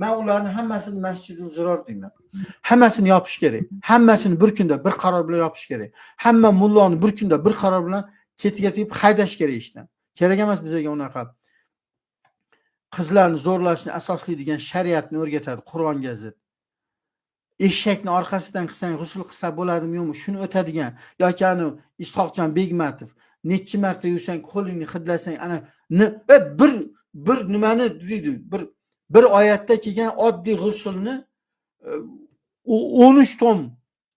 Men ularni hammasini masjidul ziror deyman. Hammasini yopish kerak. Hammasini bir kunda bir qaror bilan yopish kerak. Hamma mulloni bir kunda bir qaror bilan ketiga tegib haydash kerak ishdan. Kerak emas bizga unaqa qizlarni zo'rlashni asoslaydigan shariatni o'rgatadi Qur'onga zid. Eshakni orqasidan qilsang g'usl qilsa bo'ladimi yo'qmi shuni o'tadigan yoki ani Ishoqjon Begmatov necha marta yuvsang qo'lingni hidlasang ana bir nimani deydi, bir oyatda kelgan oddiy g'uslni 13 tom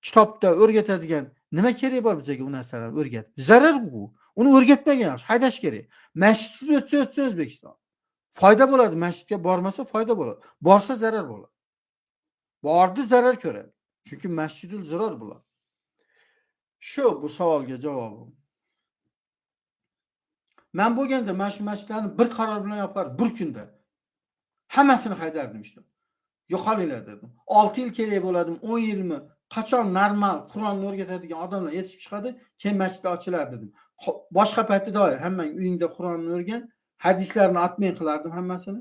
kitobda o'rgatadigan nima kerak bor bizga u narsalarni o'rgatib? Zarar u. Uni o'rgatmagan yaxshi, haydash kerak. Masjidsiz o'tsa o'tsa O'zbekiston. Foyda bo'ladi, masjidga bormasa foyda bo'ladi. Borsa zarar bo'ladi. Bordi zarar ko'radi. Chunki masjidul zirar bular. Shu bu savolga javobim. Men bo'lganda mana shu masjidlarni bir qaror bilan yopar bir kunda. Hammasini haydardim işte. Yo'qolinglar dedim. 6 yil kerak bo'ladimi, 10 yilmi? Qachon normal Qur'onni o'rgatadigan odamlar yetishib chiqadi, keyin masjidlar ochilar dedim. Boshqa paytda doim hammang uyingda Qur'onni o'rgan, hadislarni atmen qilardim hammasini.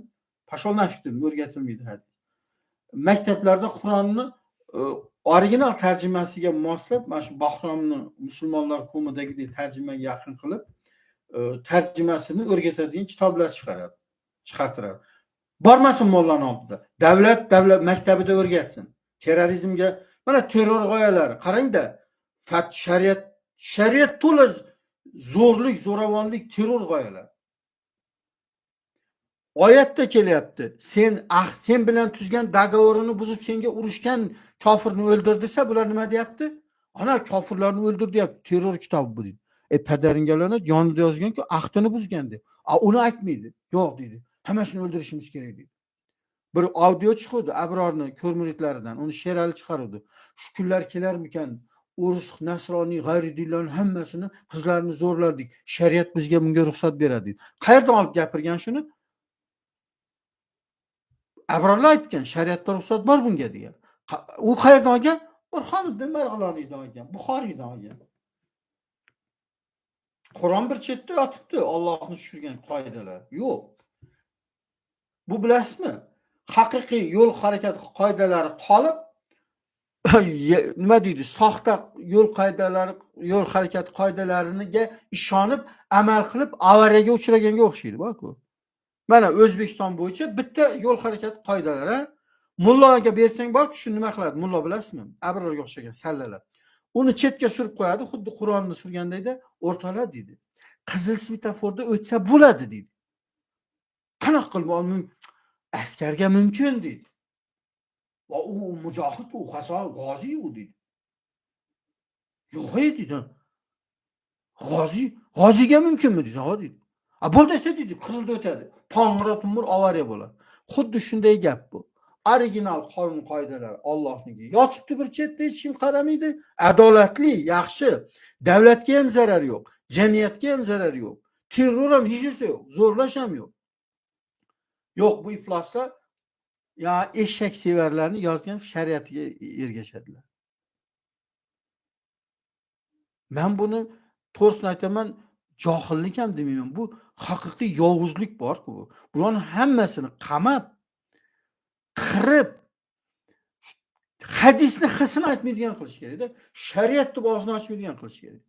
Pashol nafik dedim, o'rgatilmaydi hadis. Maktablarda Qur'onni original tarjimasiga moslab, mana shu Bahromni musulmonlar ko'midagidek tarjimaga yaqin qilib, tarjimasini o'rgatadigan kitoblar chiqaradi, chiqartiradi. Bormasin mollani oldida. Davlat maktabida o'rgatsin. Terrorizmga mana terror g'oyalari qarangda, shariat to'la zo'rlik, zo'ravonlik, terror g'oyalari. Oyatda kelyapti. Sen bilan tuzgan dogovorini buzib senga urushgan kofirni o'ldir desa, bular nima deyapti? Ana kofirlarni o'ldir deyapti. Terror kitobi bu deydi. Padaringga la'nat, yonida yozgan-ku, ahdini buzgan deb. A uni aytmaydi. Yo'q deydi. Hammasini o'ldirishimiz kerak deydi. Bir audio chiqdi Abrorni ko'rmuritlaridan, uni Sherali chiqardi. Shu kunlar kelarmikan? O'rus, nasroniy, g'ayridinlarning hammasini qizlarni zo'rlardik. Shariat bizga bunga ruxsat beradi deydi. Qayerdan olib gapirgan shuni? Abrorlar aytgan, shariatda ruxsat bor bunga degan. U qayerdan olgan? Burhoniddin Marg'iloniydan olgan, Buxoriydan olgan. Qur'on bir chetda yotibdi, Allohni tushirgan qoidalar. Yo'q. Bu bilasizmi? Haqiqiy yo'l harakat qoidalari qolib, nima deydi? Soxta yo'l qoidalari, yo'l harakat qoidalariga ishonib, amal qilib avariyaga uchraganga o'xshaydi, bor-ku. Mana O'zbekiston bo'yicha bitta yo'l harakati qoidalari, mulloga bersang borku, shu nima qiladi? Mullo bilasizmi? Abrorga o'xshagan sallalar. Uni chetga surib qo'yadi, xuddi Qur'onni surgandayda o'rtoqlar deydi. Qizil svetoforda o'tsa bo'ladi deydi. Qanaqa qilib askarga mumkin deydi. Va u mujohid, u g'oziy u deydi. Yo'q deydi. G'oziyga mumkinmi deydi. Ha deydi. A bo'ldi desa deydi, qizilda o'tadi. Pong'ira tumur avariya bo'ladi. Xuddi shunday gap bu. Original qonun qoidalar Allohniki. Yotibdi bir chetda, hech kim qaramaydi. Adolatli, yaxshi. Davlatga ham zarar yo'q, jamiyatga ham zarar yo'q. Terror ham hech narsa yo'q, zo'rlash ham yo'q. Yo'q, bu ifloslar ya eshak sevarlarni yozgan shariatiga ergashadilar. Men buni to'g'risini aytaman, johillik ham demayman. Bu haqiqiy yovuzlik bor-ku bu. Bularning hammasini qamab, qirib, hadisni hissini aytmaydigan qilish kerak-da. Shariat deb og'zini ochmaydigan qilish kerak.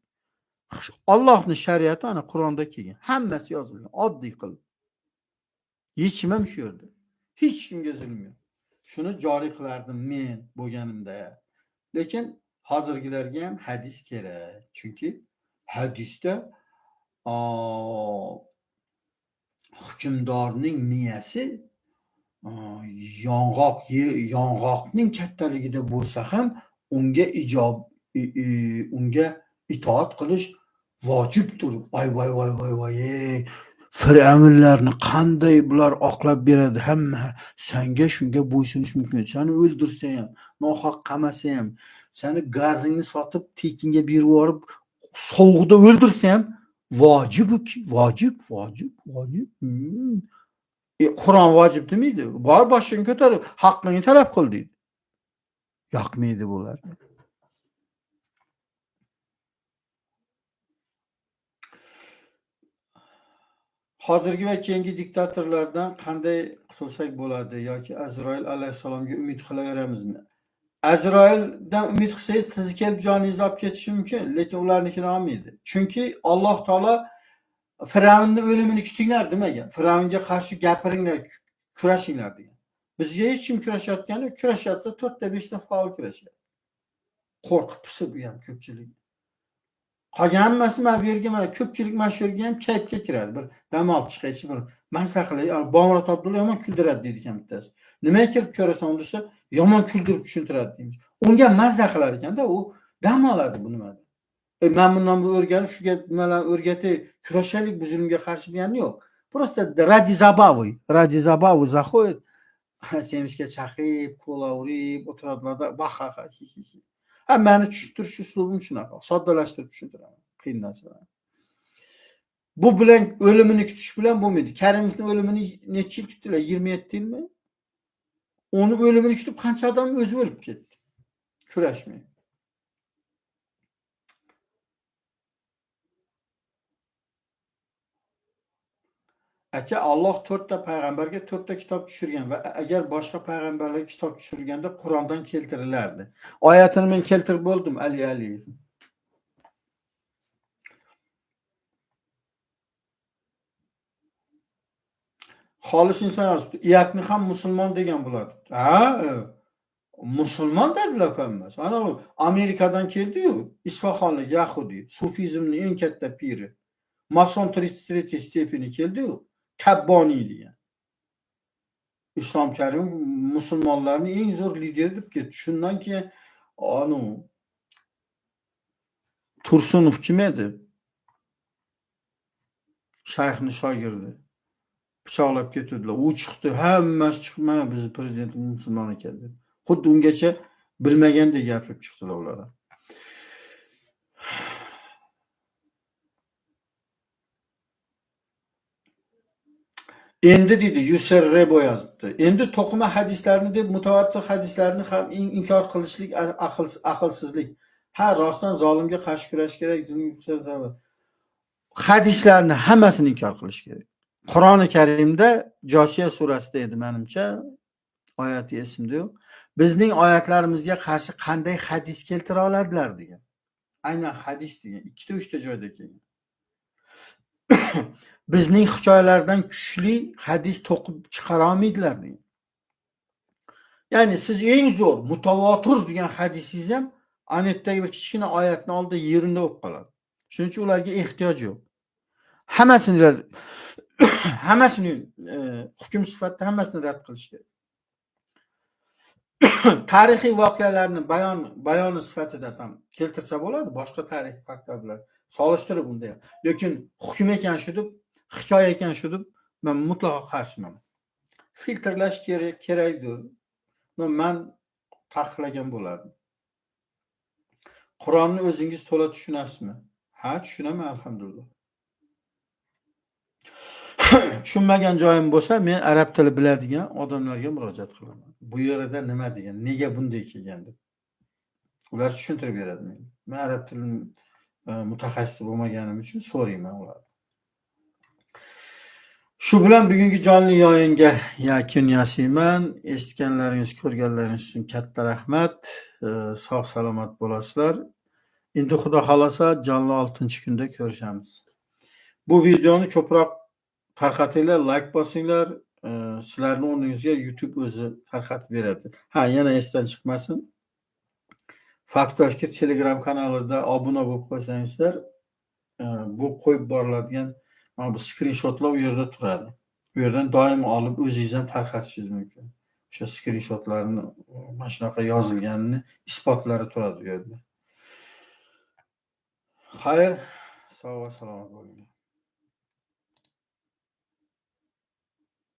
Allohning shariati ana Qur'onda kelgan. Hammasi yozilgan, oddiy qilib. Yechim ham shu yerda. Hech kimga zulm yo'q. Shuni joriy qilardim men bo'lganimda. Lekin hozirgilarga ham hadis kerak. Chunki hadisda hukmdorning miyasi yong'oqning kattaligida bo'lsa ham unga unga itoat qilish vojibdir. Voy voy voy voy voy, fir'avnlarni qanday bular oqlab beradi, hamma sanga shunga bo'ysunish mumkin. Seni o'ldirsa ham, nohaq qamasa ham, seni gazingni sotib tekinga berib yuborib sovuqda o'ldirsa ham vojib, vojib, vojib, vojib. Qur'on vojib demaydi. Bor boshingni ko'tarib haqqingni talab qil deydi. Yoqmaydi bular. Hozirgi va keyingi diktatorlardan qanday qutulsak bo'ladi yoki Azroil alayhissalomga umid qilaveramizmi? Azroildan umid qilsangiz, sizni kelib joningizni olib ketishi mumkin, lekin ularnikini olmaydi. Chunki Alloh taolo Firavnning o'limini kutinglar demagan. Firavnga qarshi gapiringlar, kurashinglar degan. Bizga hech kim kurashayotgani yo'q. Kurashyapsa 4 ta 5 ta faol kurashyapti. Qo'rqib pisib u ham ko'pchilik. Qolgan hammasi mana bu yerga, mana ko'pchilik mana shu yerga ham kayfga kiradi. Bir dam olib chiqaychi, bir maza qilay. Bomurod Abdulla yomon kuldiradi deydi ekan bittasi. Nimaga kirib ko'rasan desa, yomon kuldirib tushuntiradi deymiz. Unga maza qilar ekanda, u dam oladi bu nimada. Men bundan bu o'rganib, shu gap nimalarni o'rgatay, kurashaylik bu zulmga qarshi degani yo'q. Просто ради забавы, заходит, semishga chaqib, kola urib, o'tiradilarda, baha hi hi hi. Ha, meni tushuntirish uslubim shunaqa, soddalashtirib tushuntiraman, qiyin narsalarni. Bu bilan o'limini kutish bilan bo'lmaydi. Karimovning o'limini necha yil kutdilar? 27 yilmi? Uni o'limini kutib qancha odam o'zi o'lib ketdi. Kurashmay. Aka, Alloh 4 ta payg'ambarga 4 ta kitob tushirgan va agar boshqa payg'ambarlarga kitob tushirganda Qur'ondan keltirilardi. Oyatini men keltirib bo'ldim, Ali Aliyev. Xolis inson yozibdi. Iyakni ham musulmon degan bo'ladi. Ha, musulmon dedilar hammasi. Ana u Amerikadan keldi-yu, Isfaxonlik yahudi, sufizmning eng katta piri. Mason 33 stepeni keldi-yu. Kabboniy degan. Islom Karimov musulmonlarning eng zo'r lideri deb ketdi. Shundan keyin anu Tursunov kim edi? Shayxning shogirdi. Pichoqlab ketdilar. U chiqdi, hammasi chiqib, mana bizni prezidentimiz musulmon ekan deb. Xuddi ungacha bilmagandek gapirib chiqdilar ular. Endi deydi Yusr Rebo yozibdi. Endi to'qima hadislarni deb mutavattir hadislarni ham inkor qilishlik aqlsizlik. Ha, rostdan zolimga qarshi kurash kerak, zulmga. Hadislarni hammasini inkor qilish kerak. Qur'oni Karimda Josiya surasida edi menimcha, oyati esimda yo'q. Bizning oyatlarimizga qarshi qanday hadis keltira oladilar degan. Aynan hadis degan 2 ta 3 ta joyda kelgan. Bizning hikoyalardan kuchli hadis to'qib chiqara olmaydilar degan. Ya'ni siz eng zo'r mutavotir degan hadisingiz ham anetdagi bir kichkina oyatni oldida yerinde bo'lib qoladi. Shuning uchun ularga ehtiyoj yo'q. Hammasini hukm sifatida hammasini rad qilish kerak. Tarixiy voqealarni bayoni sifatida ham keltirsa bo'ladi, boshqa tarixiy faktlar bilan solishtirib unda ham. Lekin hukm ekan shu deb, hikoya ekan shu deb men mutlaqo qarshiman. Filtrlash kerakdir. Men taqiqlagan bo'lardim. Qur'onni o'zingiz to'la tushunasizmi? Ha, tushunaman, alhamdulillah. Tushunmagan joyim bo'lsa, men arab tili biladigan odamlarga murojaat qilaman. Bu yerda nima degan, nega bunday kelgan deb. Ular tushuntirib beradi menga. Men arab tilini mutaxassis bo'lmaganim uchun so'rayman ulardan. Shu bilan bugungi jonli yayinga yakun yasayman. Eshitganlaringiz, ko'rganlaringiz uchun katta rahmat. Sog' salomat bo'lasizlar. Endi Xudo xolasa jonli 6-kunda ko'rishamiz. Bu videoni ko'proq tarqatinglar, like bosinglar. Sizlarning o'rningizga YouTube o'zi tarqatib beradi. Ha, yana esdan chiqmasin. Faktlar Telegram kanalida obuna bo'lib qo'ysangizlar, bu qo'yib boriladigan mana bu skrinshotlar u yerda turadi. U yerdan doim olib o'zingiz ham tarqatishingiz mumkin. O'sha skrinshotlarni mana shunaqa yozilganini isbotlari turadi u yerda. Xayr, sog' va salomat bo'linglar.